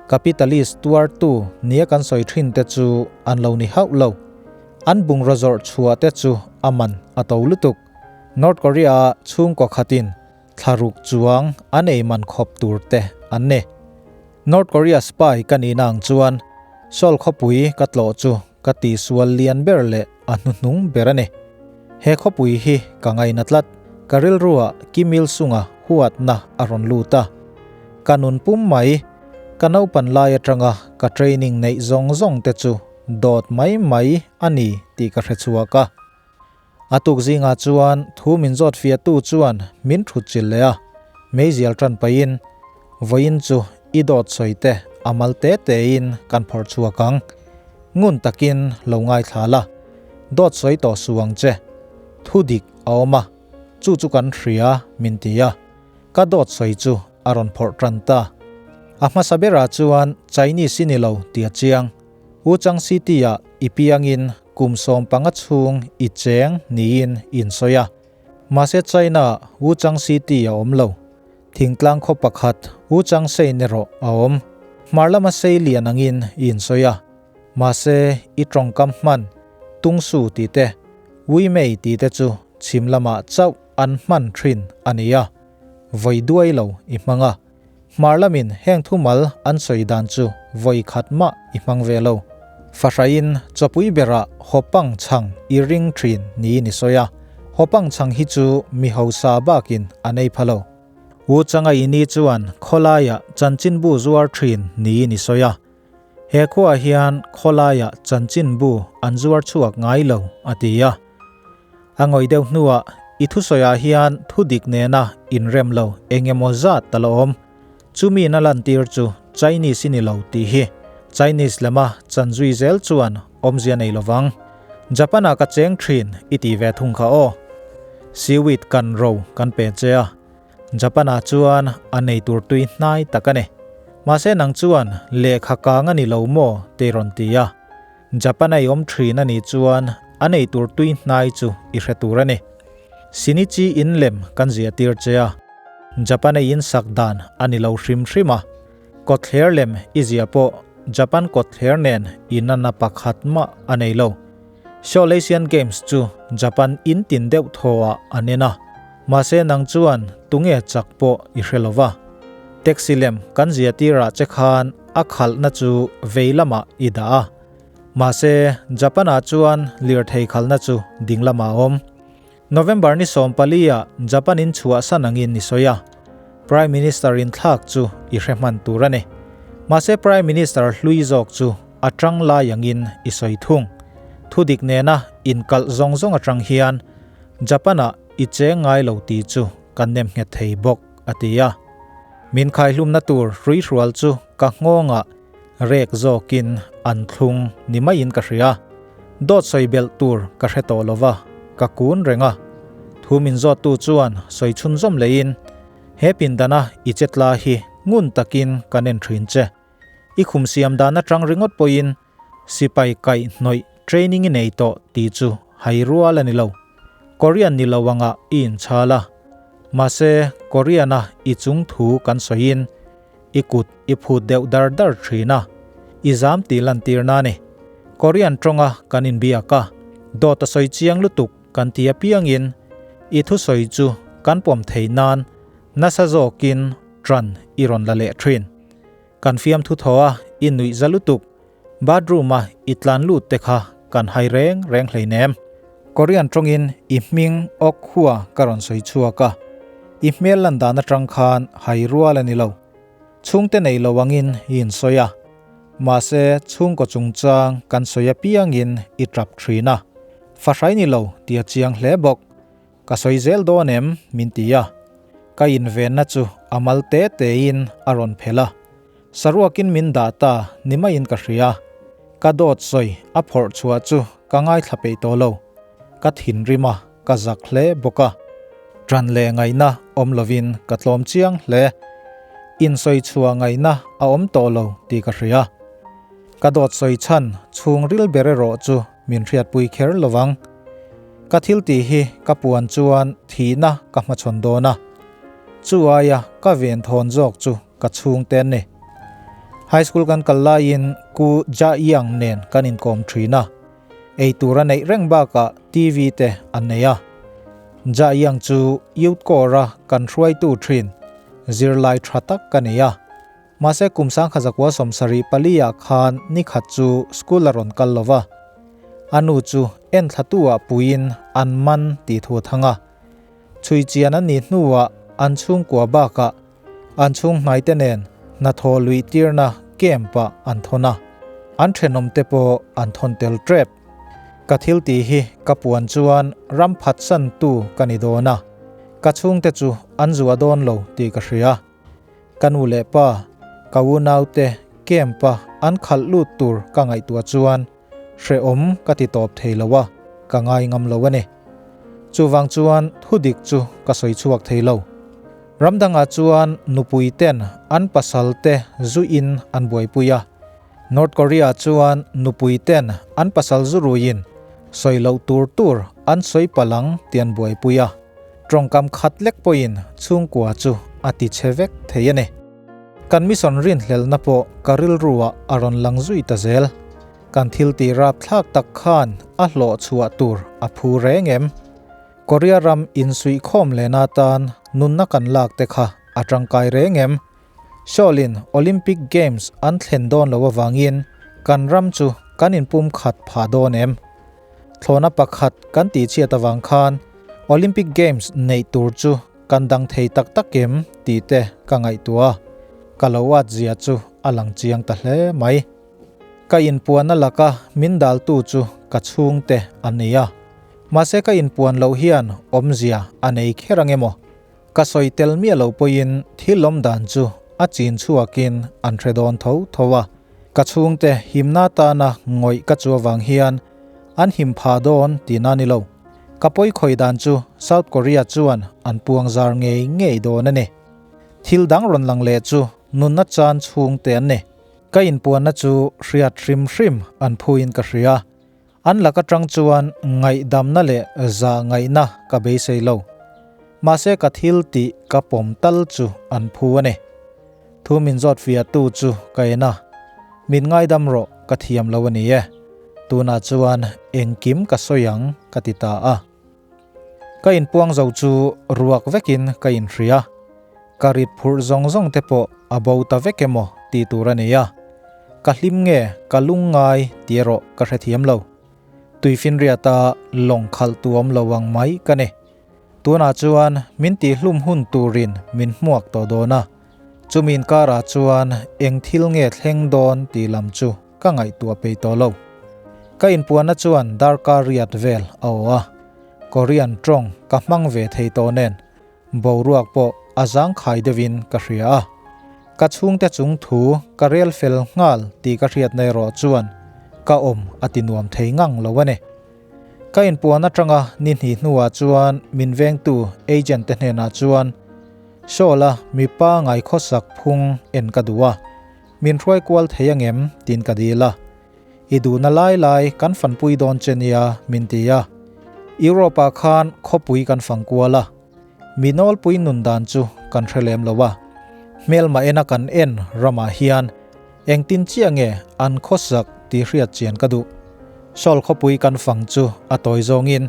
capitalist tuartu nia kan sawi thin te chu an lo ni hauh lo. An bungraw zawrh chhuah te chu a man a to lutuk. North Korea-a chhungkaw khatin Thlaruk chuang an ei man khawp tur te an ni. North Korea spy ka nihna ang chuan Seoul khawpui ka tlawh chu ka tihsual lian ber leh a hnuhnung ber a ni. He khawpui hi ka ngaina tlat. Ka rilruah Kim Il Sung-a huatna a rawn lut a. Ka nun pum mai, ka naupan lai atanga ka training neih zawng zawng te chu dawt mai mai a ni tih ka hre chhuak a. A tuk zingah chuan thu min zawt fiahtu chuan min thut chilh leh a, meizial tan pahin, Vawiin chu i dawt sawi te a mal te tein kan phawrh chhuak ang. Ngun takin lo ngaithla la, dawt sawi tawh suh ang che. Thu dik a awm a, chu chu kan hria min ti a, ka dawt sawi chu a rawn phawrh tan ta. A hmasa berah chuan Chinese i ni lo ti a chiang. Wuchang City-ah i piangin kum 15 chhung i cheng niin in sawi a. Mahse China-ah Wuchang City a awm lo. Thingtlang khaw pakhat Wuchang Sein erawh a awm. Hmar lama sei lian angin i insawi a. Mahse i tawngkam hman Tungsu tih te, Wimei tih te chu chhim lamah chauh an hman thin a ni a. Vawi duai lo i hmang a. Hmar lamin heng thumal an sawi dan chu vawi khat mah i hmang ve lo. Fahraiin chawpui berah hawpang chhang i ring thin niin i sawi a, hawpang chhang hi chu mi hausa bakin an ei pha lo. U Changa ini chuan khawlaiah chanchinbu zuar thin niin i sawi a, he khuaah hian khawlaiah chanchinbu an zuar chhuak ngai lo a ti a. A ngawih deuh hnuah i thusawiah hian thudik nena inrem lo eng emaw zat ta la awm. Chumi na lantir chu Chinese i ni lo tih hi Chinese lama chanzui zel chuan awmzia nei lovang. Japan-ah ka cheng thin i ti ve thung kha aw. Seaweed kan ro kan pe che a. Japan-ah chuan a nei tur tui hnai tak a ni. Mahse nang chuan lehkha kang a ni lo maw tei rawn ti a. Japan a i awm thin a nih chuan a nei tur tui hnai chu i hre tur a ni. Shinichi in lem kan ziah tir che a, Japan a in sak dan a ni lo hrim hrim a, kawtthler lem i ziah pawh Japan kawtthler nen inanna pakhat mah a nei lo. Seoul Asian Games chu Japan in tin deuh thaw ah an en a, mahse nang chuan tunge chak pawh i hre lo va. Taxi lem kan ziah tirah che khan a khalhna chu vei lamah i dah a. Mahse, Japan-ah chuan lirthei khalna chu ding lamah a awm. November ni 14 ah Japan in chhuahsan angin i sawi a, Prime Minister inthlak chu i hre hman tur a ni. Mahse Prime Minister hlui zawk chu a tang lai angin i sawi thung. Thudik nena inkalh zawng zawng atang hian Japan-ah i cheng ngai lo tih chu kan nem nghet thei bawk, a ti a. Min khaihlumna tur hruihrual chu ka nghawngah rek zawkin an thlung ni maiin ka hria. Dawt sawi belh tur ka hre tawh lo va, ka kun reng a. Thu min zawttu chuan sawi chhunzawm leiin, He pindana i che tla hi ngun takin kan en thin che. I khum siam dan atang ringawt pawhin sipai kaih hnawih training i nei tawh tih chu hai rual a ni lo. Korean ni lo angah i inchhal a. Mahse, Korean-a i chung thu kan sawiin I kut i phut deuh dar dar thin a, i zam tih lantirna a ni. Korean tawnga kan inbiak a, dawt a sawi chiang lutuk kan ti apiangin i thusawi chu kan pawm thei nan nasa zawkin tan i rawn la leh thin. Kan fiamthu thaw a, i nuih za lutuk, bathroom a i tlan lut te kha kan hai reng reng hleinem. Korean tawngin i hming awk hua ka rawn sawi chhuak a, i hmel lan dan atang khan hai rual a ni lo. Chhungte nei lo angin i insawi a, mahse chhungkaw chungchang kan sawi apiangin i tap thin a, fahrai ni lo tih a chiang hle bawk. Ka sawi zel dawn em? min ti a. Ka invenna chu a mal te tein a rawn phelh a. Saruakin min dah ta ni maiin ka hria. Ka dawt sawi a phawrh chhuah chu ka ngaithla peih tawh lo. Ka thinrim a, ka zak hle bawk a. Ṭan leh ngaihna awm lovin ka tlawm chiang hle. Insawi chhuah ngaihna a awm tawh lo tih ka hria. Ka dawt sawi chhan chhungril ber erawh chu min hriatpui kher lovang. Ka thil tih hi ka puan chuan thihna ka hmachhawn dawn a, chu aia ka ven thawn zawk chu ka chhungte an ni. High school kan kal laiin Ku Ja Yang nen kan inkawm thin a, ei tur a neih reng bakah TV te an nei a. Ja Yang chu Youth Corps-a kan hruaitu thin, zirlai tha tak ka ni a. Mahse kum sangkha zakua 74 ah khan nikhat chu school a rawn kal lova, a nu chu enthlatu ah puiin an man tih thu a thang a. Chhui chian an nih hnuah an chhungkua bakah an chhung hnaite nen hnathawh luih tirna camp ah an thawn a, an thenawm te pawh an thawn tel tep. Ka thil tih hi ka puan chuan ram phatsan tu ka ni dawn a, ka chhungte chu an zuah dawn lo tih ka hria. Ka nu leh pa, ka unaute camp-a an khalh lut tur ka ngaihtuah chuan hrehawm ka ti tawp thei lo a, ka ngai ngam lo a ni. Chuvang chuan thudik chu ka sawi chhuak thei lo. Ram dangah chuan nupui ten an pasal te zu in an buaipui a, North Korea chuan nupui ten an pasal zu ruiin sawi loh tur tur an sawi palh ang tih an buaipui a. Tawngkam khat lek pawhin chhungkua chu a ti chhe vek thei a ni. Kan mission rinhlelhna pawh ka rilruah a rawn lang zui ta zel. Kan thil tih rapthlak tak khan a hlawh chhuah tur a phu reng em? Korea ram insuihkhawm lehna atan nunna kan lak te kha a tangkai reng em? Seoul-in Olympic Games an thlen dawn loh avangin kan ram chu kan inpum khat phah dawn em? Thlawhna pakhat kan tihchhiat avang khan Olympic Games neih tur chu kan dang thei tak tak em tih te ka ngaihtuah a, ka lo at zia chu a lang chiang ta hle mai. Ka inpuanna laka min daltu chu ka chhungte an ni a, mahse ka inpuan loh hian awmzia a nei kher ang emaw? Ka sawi tel miah lo pawhin thil awm dan chu a chin chhuakin an hre dawn tho tho a, ka chhungte himna tana ngawih ka chu avang hian an him pha dawn tihna ni lo. Ka pawi khawi dan chu South Korea chuan an puang zar ngei ngei dawn a ni. Thil dang rawn lang leh chu nunna chan chhungte an ni. Ka inpuanna chu hriat hrim hrim an phuin ka hria. An lak atang chuan ngaihdamna leh zah ngaihna ka beisei lo. Mahse ka thil tih ka pawm tal chu an phu a ni. Thu min zawt fiahtu chu ka en a, Min ngaidam rawh ka thiam lo a ni e. Tunah chuan engkim ka sawi ang ka ti ta a. Ka inpuang zo chu ruak vekin ka inhria. Ka rit phurh zawng zawng te pawh a bo ta vek emaw tih tur a ni a. Ka hlim nge ka lungngai tih erawh ka hrethiam lo. Tuifinriata lawng khalh tu awm lo ang mai ka ni. Tunah chuan min tihhlum hun turin min hmuak tawh dawn a, chumi inkarah chuan eng thil nge thleng dawn tih lam chu ka ngaihtuah peih tawh lo. Ka inpuanna chuan darkar riat vel a aw a, Korean tawng ka hmang ve thei tawh nen boruak pawh a zangkhai deuhin ka hria a. Ka chhungte chung thu ka rel fel nghal tih ka hriatna erawh chuan ka awm a ti nuam thei ngang lo a ni. Ka inpuan atanga ni hnih hnuah chuan min vengtu agent te hnenah chuan Seoul-a mipa ngaikhawsak phung en ka duh a, min hruai kual thei angem tiin ka dil a. I duhna lai lai kan fanpui dawn che nia min ti a. Europe-ah khan khawpui kan fang kual a, mi nawlpui nun dan chu kan hre lem lo a. Hmelma ena kan en ramah hian Engtin chiah nge an khawsak tih hriat chian ka duh. Seoul khawpui kan fang chu a tawi zawngin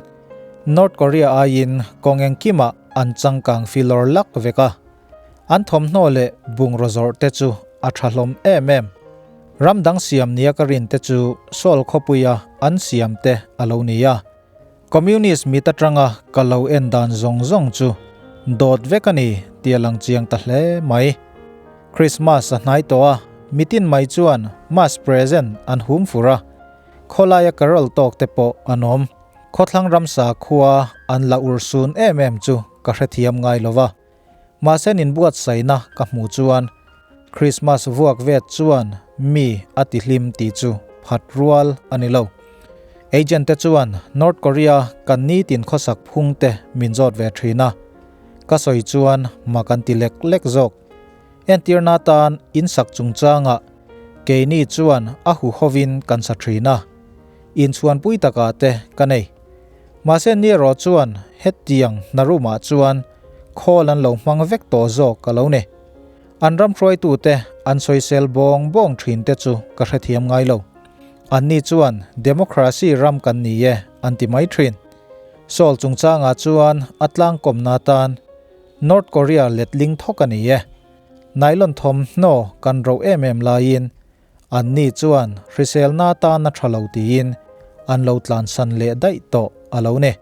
North Korea aiin kawng engkimah an changkang filawr lak vek a. An thawmhnaw leh bungraw zawrh te chu a tha hlawm em em. Ram dang siam nia ka rin te chu Seoul khawpuia an siam te a lo ni a. Communist mit atanga ka lo en dan zawng zawng chu dawt vek a ni tih a lang chiang ta hle mai. Christmas a hnai tawh a, mitin mai chuan Mass present an hum fur a, khawlaia carol tawk te pawh an awm. Khawthlang ramsa khua an la urhsun em em chu ka hrethiam ngai lo va. Mahse inbuatsaihna ka hmuh chuan Christmas vuak vet chuan mi a ti hlim tih chu phat rual a ni lo. Agent te chuan North Korea kan nitin khawsak phung te min zawt ve thin a, ka sawi chuan mak an ti lek lek zawk. Entirna tan insak chungchangah keini chuan a huhovin kan sa thin a, inchhuanpui takah te ka nei. Mahse ni erawh chuan hetiang hna room-ah chuan khawl an lo hmang vek tawh zawk ka lo ni. An ram hruaitute an sawisel bawng bawng thin te chu ka hrethiam ngai lo. Anni chuan democracy ram kan ni e an ti mai thin. Seoul chungchangah chuan a tlangkawmna atan North Korea letling thawk a ni e. Nylon thawmhnaw kan roh em em laiin Anni chuan hriselna atan a tha lo tiin an lo tlansan leh daih tawh a lo ni.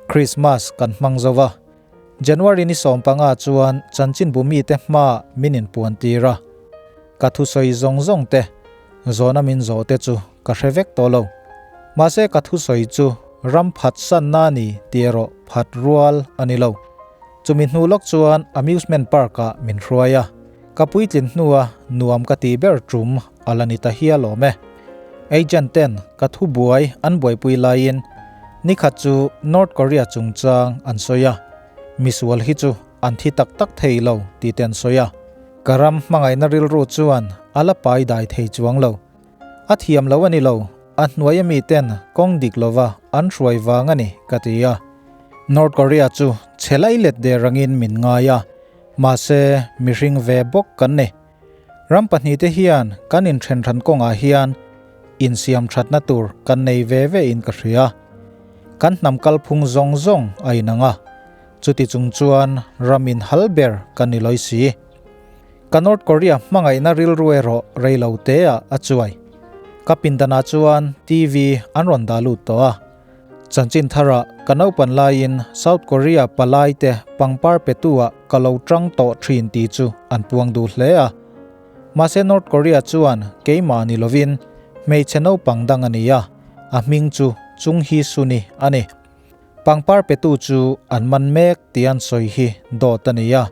Krismas kan hmang zo va, January ni 15 chuan chanchinbu mite hmaah min inpuan tir a. Ka thusawi zawng zawng te, zawhna min zawh te chu ka hre vek tawh lo. Mahse ka thusawi chu ram phatsanna a ni tih erawh phat rual a ni lo. Chumi hnu lawk chuan amusement park-ah min hruai a. Ka puitlin hnua nuam ka tih ber tum a la ni ta hial awm e. Agent ten ka thu buai an buaipui laiin nikhat chu North Korea chungchang an sawi a, misual hi chu an thi tak tak thei lo tih te an sawi a. Ka ram hmangaihna rilru chuan a la pai dai thei chuang lo. A thiam lo a ni lo, a hnuai ami ten kawng dik lova an hruai vang a ni ka ti a. North Korea chu chhe lai let der angin min ngai a. Mahse, mihring ve bawk kan ni. Ram pahnihte hian kan inthenhran kawngah hian insiam thatna tur kan nei ve ve in ka hria. Kan hnam kalphung zawng zawng a inang a, chuti chung chuan ram inhal ber kan ni lawi si. Ka North Korea hmangaihna rilru erawh rei lo teah a chuai. Ka pindanah chuan TV an rawn dah lut tawh a. Chanchin tharah ka naupan laiin South Korea palaite pangpar petu-ah ka lo tang tawh thin tih chu an puang duh hle a. Mahse North Korea chuan keimah ni lovin hmeichhe naupang dang a ni a, a hming chu Chung Hee Sun-i a ni. Pangpar petu chu an man mek tih an sawi hi dawt a ni a.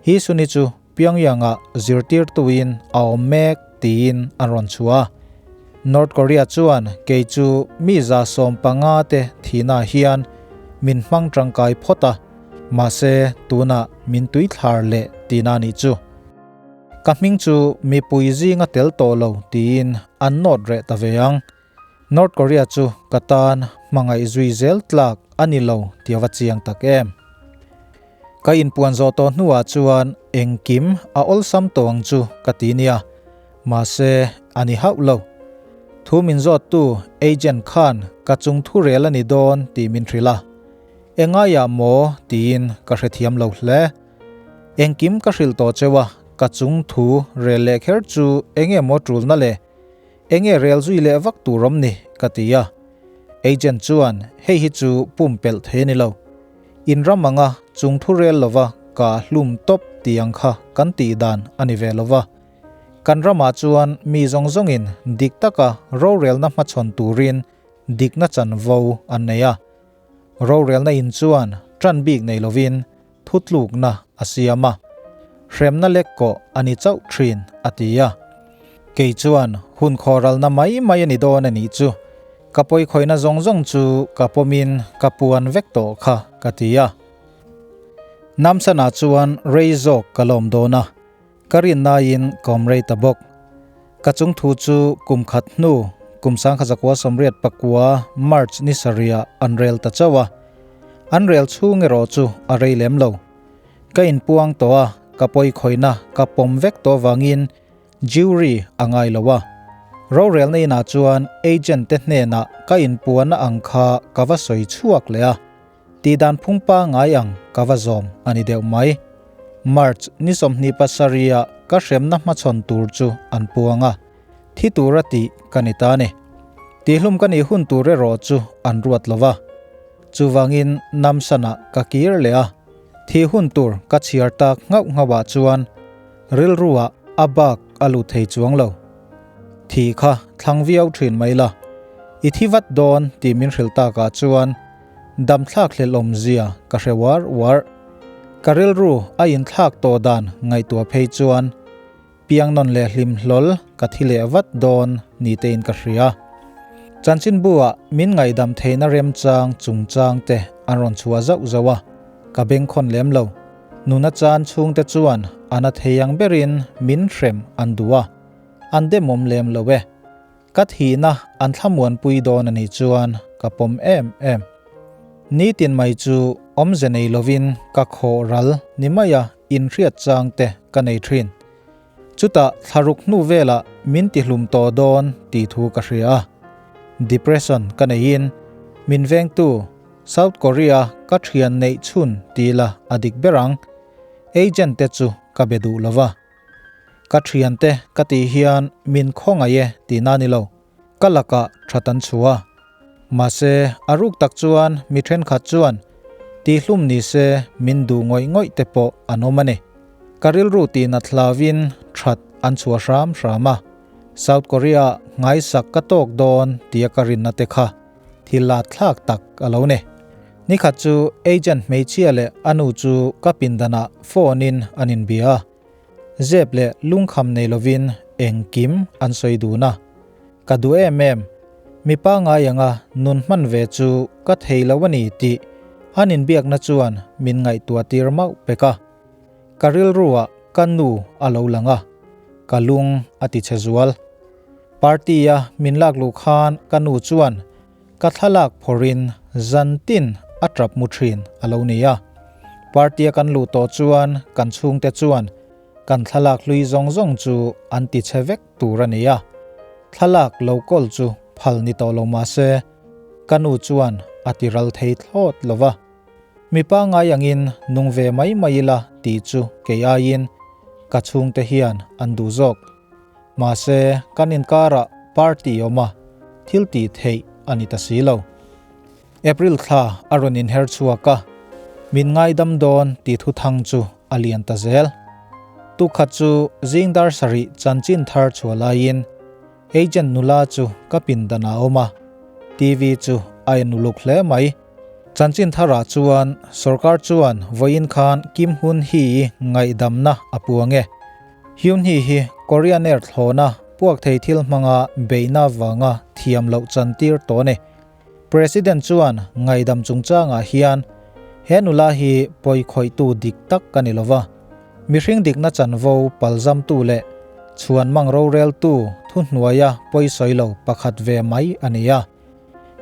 Hee Sun-i chu Pyongyang-ah zirtirtuin a awm mek tiin an rawn chhuah a. North Korea chuan kei chu mi 150 te thihnaah hian min hmang tangkai phawt a, mahse tunah min tuithlar leh tihna a nih chu. Ka hming chu mipui zinga tel tawh lo tiin an nawt reh ta ve ang. North Korea chu ka tan hmangaih zui zel tlak a ni lo tih a va chiang tak em. Ka inpuan zawh tawh hnuah chuan engkim a awlsam tawh ang chu ka ti nia, mahse a ni hauh lo. Thu min zawttu agent khan ka chung thu rel a ni dawn tih min hrilh a. Engaiah maw tiin ka hrethiam lo hle. Engkim ka hrilh tawh cheu a. ka chung thu rel leh kher chu enge maw tulna le enge rel zui leh vak tur awm ni ka ti a. Agent chuan hei hi chu pumpelh thei a ni lo. In ram anga chung thu rel lova ka hlum tawp tih ang kha kan tih dan a ni ve lova. Kan ramah chuan mi zawng zawngin dik taka rorelna hmachhawn turin dikna chanvo an nei a. Rorelna in chuan tan bik nei lovin thutlukna a siam a, hremna lek kawh a ni chauh thin a ti a. Kei chuan hun khawralna mai mai a ni dawn a nih chu, ka pawikhawihna zawng zawng chu ka pawmin ka puan vek tawh kha ka ti a. Namsanah chuan rei zawk ka lawm dawn a, Ka rinnain ka awm rei ta bawk. Ka chung thu chu kum khat hnu, kum 1989 March ni sarihah an rel ta chauh a. An rel chhung erawh chu a rei lem lo. Ka inpuang tawh a, ka pawikhawihna ka pawm vek tawh avangin jury a ngai lo a. Rorelna inah chuan agent te hnenah ka inpuanna ang kha ka va sawi chhuak leh a. Tihdan phung pangngai ang ka va zawm a ni deuh mai. March ni 27 ah ka hremna hmachhawn tur chu an puang a, thi tura tih ka ni ta a ni. Tihlum ka nih hun tur erawh chu an ruat lo va. Chuvangin Namsan-ah ka kir leh a, thih hun tur ka chhiar tak nghauh nghauh ah chuan rilru ah a bak a lut thei chuang lo. Thih kha thlang viau thin mai la, i thi vat dawn tih min hrilh takah chuan Dam thlak hlelh awmzia ka hre uar uar. Ka rilru a inthlak tawh dan ngaihtuah phei chuan piang nawn leh hlim hlawl ka thi leh vat dawn ni tein ka hria. Chanchinbu ah min ngaihdam theihna remchang chungchang te an rawn chhuah zauh zauh a, ka bengkhawn lem lo. Nuna chan chhungte chuan a na thei ang berin min hrem an duh a, an demawm lem lo e. Ka thihna an thlamuanpui dawn a nih chuan ka pawm em em. Nitin mai chu awmze nei lovin ka khawh ral ni maia inhriat chang te ka nei thin. Chutah thlaruk hnu velah min tihlum tawh dawn tih thu ka hria a. Depression ka neihin min vengtu South Korea ka thian neih chhun ti la a dik ber ang. Agent te chu ka be duh lova. Ka thiante ka tih hian min khawngaih e tihna a ni lo, ka lakah that an chhuah a. Mahse, a ruk tak chuan mi thenkhat chuan tihhlum ni se min duh ngawih ngawih te pawh an awm a ni. Ka rilru tihnat hlauhin that an chhuah hram hram a, South Korea nghaisak ka tawk dawn tia ka rinna te kha thil lat thlak tak a lo ni. Nikhat chu agent hmeichhia leh a nu chu ka pindanah phone in an inbia a. Zep leh lungkham nei lovin engkim an sawi dun a. Ka duh em em, mi pangngai anga nun hman ve chu ka thei lo a ni tih an inbiakna chuan min ngaihtuah tir mauh pek a. Ka rilruah ka nu a lo lang a, ka lung a ti chhe zual. Party-a min lak luh khan ka nu chuan Ka thlalak phawrhin zantin a tap mu thin a lo ni a. Party a kan luh tawh chuan kan chhungte chuan kan thlalak hlui zawng zawng chu an ti chhe vek tur a ni a. Thlalak lo kawl chu phal ni tawh lo mah se ka nu chuan a ti ral thei thlawt lo va. Mi pangngai angin nung ve mai mai ila tih chu kei aiin ka chhungte hian an duh zawk. Mahse, kan inkarah party awm a, thil tih theih a ni ta si lo. April thla a rawn inher chhuak a, min ngaidam dawn tih thuthang chu a lian ta zel. Tukhat chu zing dar sarih chanchin thar chhuah laiin agent nula chu ka pindan ah a awm a, TV chu a en uluk hle mai. Chanchin tharah chuan sorkar chuan vawiin khan Kim Hun Hee-i ngaihdamna a puang e. Hyun-hee hi Korean Air thlawna puak thei thil hmanga beihna avanga thiam loh chantir tawh a ni. President chuan ngaihdam chungchangah hian he nula hi pawikhawihtu dik tak ka ni lova, mihring dikna chanvo palzamtu leh chhuanmang roreltu thuhnuaia pawisawi lo pakhat ve mai a ni a.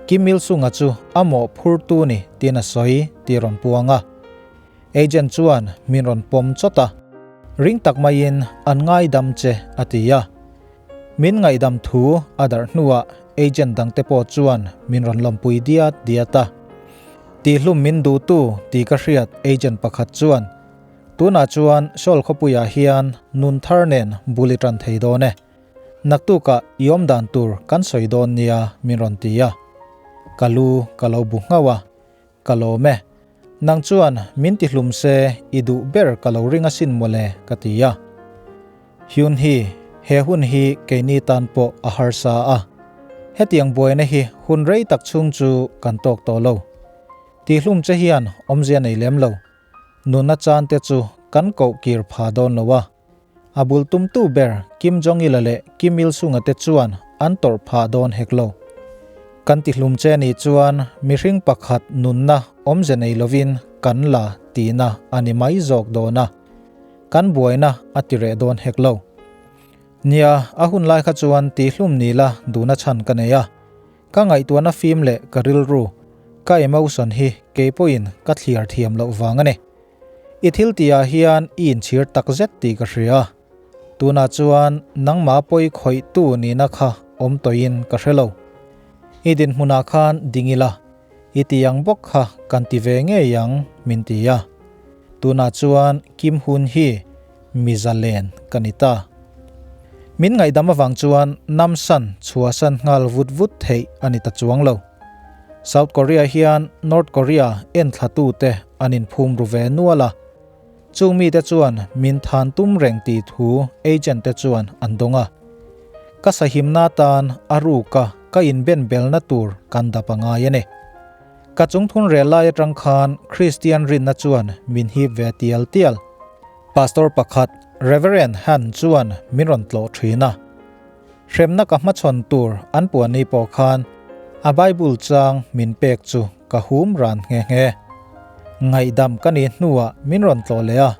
Kim Il-sung-a chu a mawhphurtu ni tiin a sawi tih a rawn puang a. Agent chuan min rawn pawm chawt a, ring tak maiin an ngaidam che a ti a. Min ngaihdam thu a darh hnuah agent dangte pawh chuan min rawn lawmpui diat diat a. Tihlum min duhtu tih ka hriat agent pakhat chuan. Tunah chuan Seoul khawpuiah hian nun thar nen bul i tan thei dawn e. Naktukah i awm dan tur kan sawi dawn nia min rawn ti a. Ka lu ka lo bu nghauh a, Ka lawm e. Nang chuan min ti hlum se i duh ber ka lo ring asin mawle ka ti a. Hyun hi he hun hi keini tan pawh a harsa a. Hetiang buaina hi hun rei tak chhung chu kan tawk tawh lo. Tihlum che hian awmzia nei lem lo. Nuna chan te chu kan koh kir pha dawn lo a. A bul tumtu ber Kim Jong-il-a leh Kim Il-sung-a te chuan an tawrh phah dawn hek lo. Kan tihlum che nih chuan mihring pakhat nunna awmze nei lovin kan la tihna a ni mai zawk dawn a, kan buaina a ti reh dawn hek lo. Nia, a hun lai kha chuan tihlum ni la duhna chhan ka nei a, ka ngaihtuahna fim leh ka rilru, ka emotion hi keipawhin ka thliar thiam loh vang a ni. I thil tihah hian i inchhir tak zet tih ka hria. Tunah chuan nangmah pawi khawihtu nihna kha awm tawhin ka hre lo. I dinhmunah khan ding ila, i ti ang bawk kha kan ti ve ngei ang min ti a. Tunah chuan Kim Hun hi mi zalen ka ni ta. Min ngaihdam avang chuan Namsan chhuahsan nghal vut vut theih a ni ta chuang lo. South Korea hian North Korea enthlatute an inphum ru ve nual a, chung mite chuan min than tum reng tih thu agent te chuan an dawng a. Ka sahimna tan a ruka ka inben belna tur kan dap a ngai a ni. Ka chungthun rel lai atang khan Kristian rinna chuan min hip ve tial tial. Pastor pakhat Reverend Han chuan min rawn tlawh thin a. Hremna ka hmachhawn tur an puan ni pawh khan a Bible chang min pek chu ka hum ran nghe nghe. Ngaihdam ka nih hnuah min rawn tlawh leh a,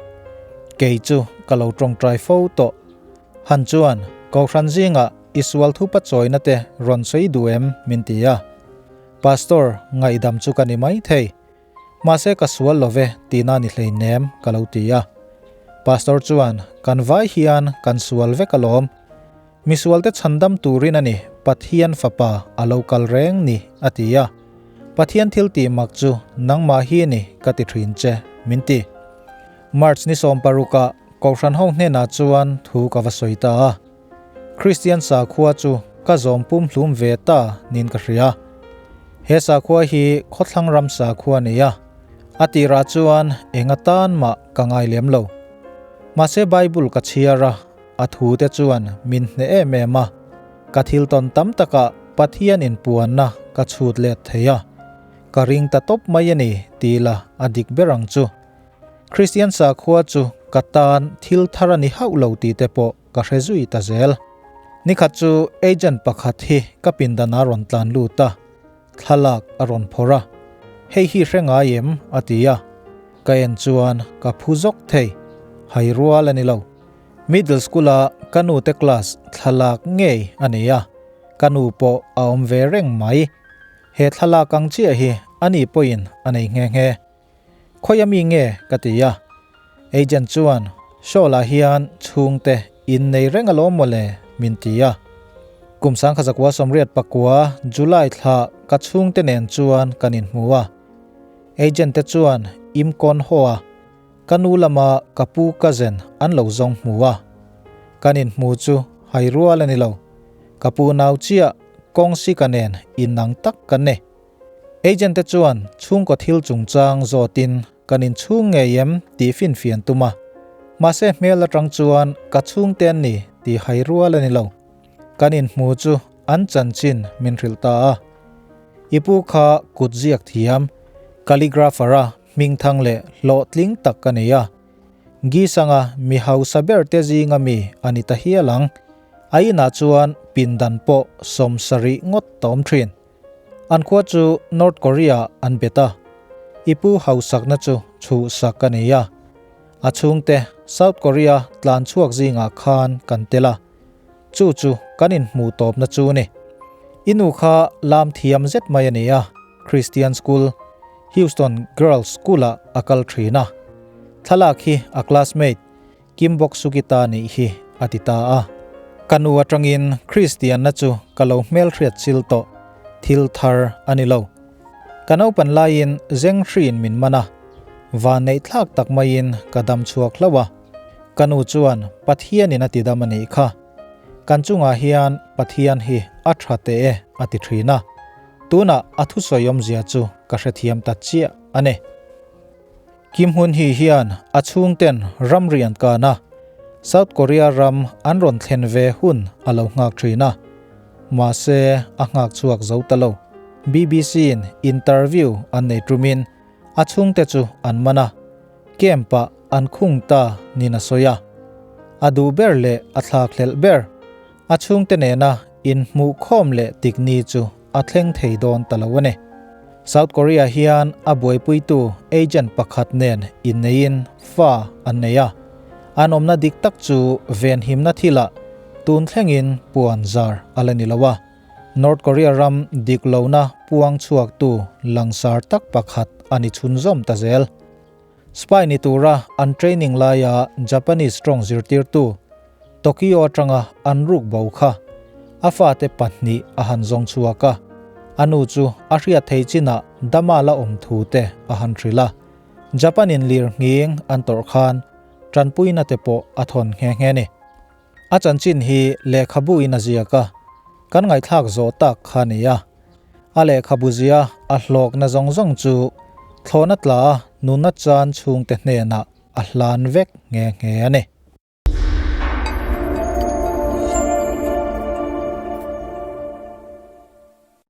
kei chu ka lo tawngtai fo tawh. Han chuan Kohhran zingah i sual thupa chawina te rawn sawi duh em min ti a. Pastor, ngaihdam chu ka ni mai thei. Mahse ka sual lo ve tihna ni hleinem ka lo ti a. Pastor chuan kan vai hian kan sual vek alawm. Misualte chhandam turin a ni Pathian fapa a lo kal reng ni a ti a. Pathian thil tih mak chu nangmah hi ni ka ti thin che min ti. March ni 16 ah Kohhran ho hnenah chuan thu ka va sawi ta a. Kristian sakhua chu ka zawm pumhlum ve ta niin ka hria. He sakhua hi khawthlang ram sakhua a ni a, a tirah chuan eng atan mah ka ngai lem lo. Mahse Bible ka chhiar a, a thu te chuan min hneh em em a, ka thil tawn tam takah Pathian inpuanna ka chhut let thei a, ka ring ta tawp mai a ni ti la a dik ber ang chu. Kristian sakhua chu ka tan thil thar a ni hauh lo tih te pawh ka hre zui ta zel. Nikhat chu agent pakhat hi ka pindan a rawn tlan lut a, thlalak a rawn phawrh a, Hei hi hre ngai em? a ti a, ka en chuan ka phu zawk thei, hai rual a ni lo. Middle school a ka nu te class thlalak ngei a ni a, ka nu pawh a awm ve reng mai. He thlalak ang chiah hi ani pawhin a nei nghe nghe. Khawi ami nge ka ti a, agent chuan Shawl-ah hian chhungte in nei reng alawm mawle min ti a. Kum 1989 July thla ka chhungte nen chuan kan inhmu a. Agent te chuan Im Kon Ho-a ka nu lama ka pu cousin an lo zawng hmu a. Kan inhmu chu hai rual a ni lo. Ka pu nau chiah kawngsika nen inang tak kan ni. Agent te chuan chhungkaw thil chungchang zawtin kan inchhung ngei em tih finfian tum a, mahse hmel atang chuan ka chhungte an ni tih hai rual a ni lo. Kan inhmu chu an chanchin min hrilh ta a. I pu kha kut ziak thiam, calligrapher-a hmingthang leh hlawhtling tak a ni a. Gisanga mi hausa ber te zinga mi a ni ta hial ang. A inah chuan pindan pawh 70 ngawt ta awm thin. An khua chu North Korea an bet a, i pu hausakna chu chhuhsak a ni a. A chhungte South Korea tlan chhuak zingah khan kan tel a, chu chu kan inhmuh tawpna chu ni. I nu kha lam thiam zet mai a ni a, Christian School, Houston Girls School-ah a kal thin a. Thlalak hi a classmate Kim bawk suki ta nih hi a ti ta a. Ka nu atangin Kristianna chu ka lo hmelhriat chil tawh, thil thar a ni lo. Ka naupan laiin Zeng hriin min man a, Vanneih thlak tak maiin ka dam chhuak hlauh a, ka nu chuan Pathianin a ti dam a nih kha. Kan chungah hian Pathian hi a tha teh e a ti thin a, tunah a thusawi awmzia chu ka hrethiam ta chiah a ni. Kim Hun Hee hian a chhungten ramri an kan a, South Korea ram an rawn thlen ve hun a lo nghak thin a. Mahse, a nghak chhuak zo ta lo. BBC-in interview an nei tumin a chhungte chu an man a, camp-ah an khung ta niin a sawi a. A duh ber leh a thlakhlelh ber, a chhungte nena inhmuhkhawm leh tikni chu a thleng thei dawn ta lo a ni. South Korea hian a buaipuitu agent pakhat nen inneiin fa an nei a, an awmna dik tak chu venhimna thilah tun thlengin puan zar a la ni lo a. North Korea ram dik lohna puang chhuaktu langsar tak pakhat a ni chhunzawm ta zel. Spy ni tura an training laia Japanese tawng zirtirtu Tokyo atanga an ruk bo kha a fate pahnih a han zawng chhuak a, a nu chu a hriat thei chinah dama la awm thu te a han hrilh a. Japan in lir nghing an tawrh khan tanpuina te pawh a thawn nghe nghe ni. A chanchin hi lehkhabu in a ziak a, kan ngaihthlak zawh tak kha a ni a. A lehkhabu zia a hlawkna zawng zawng chu thlawhna tla a nunna chan chhungte hnenah a hlan vek nghe nghe a ni.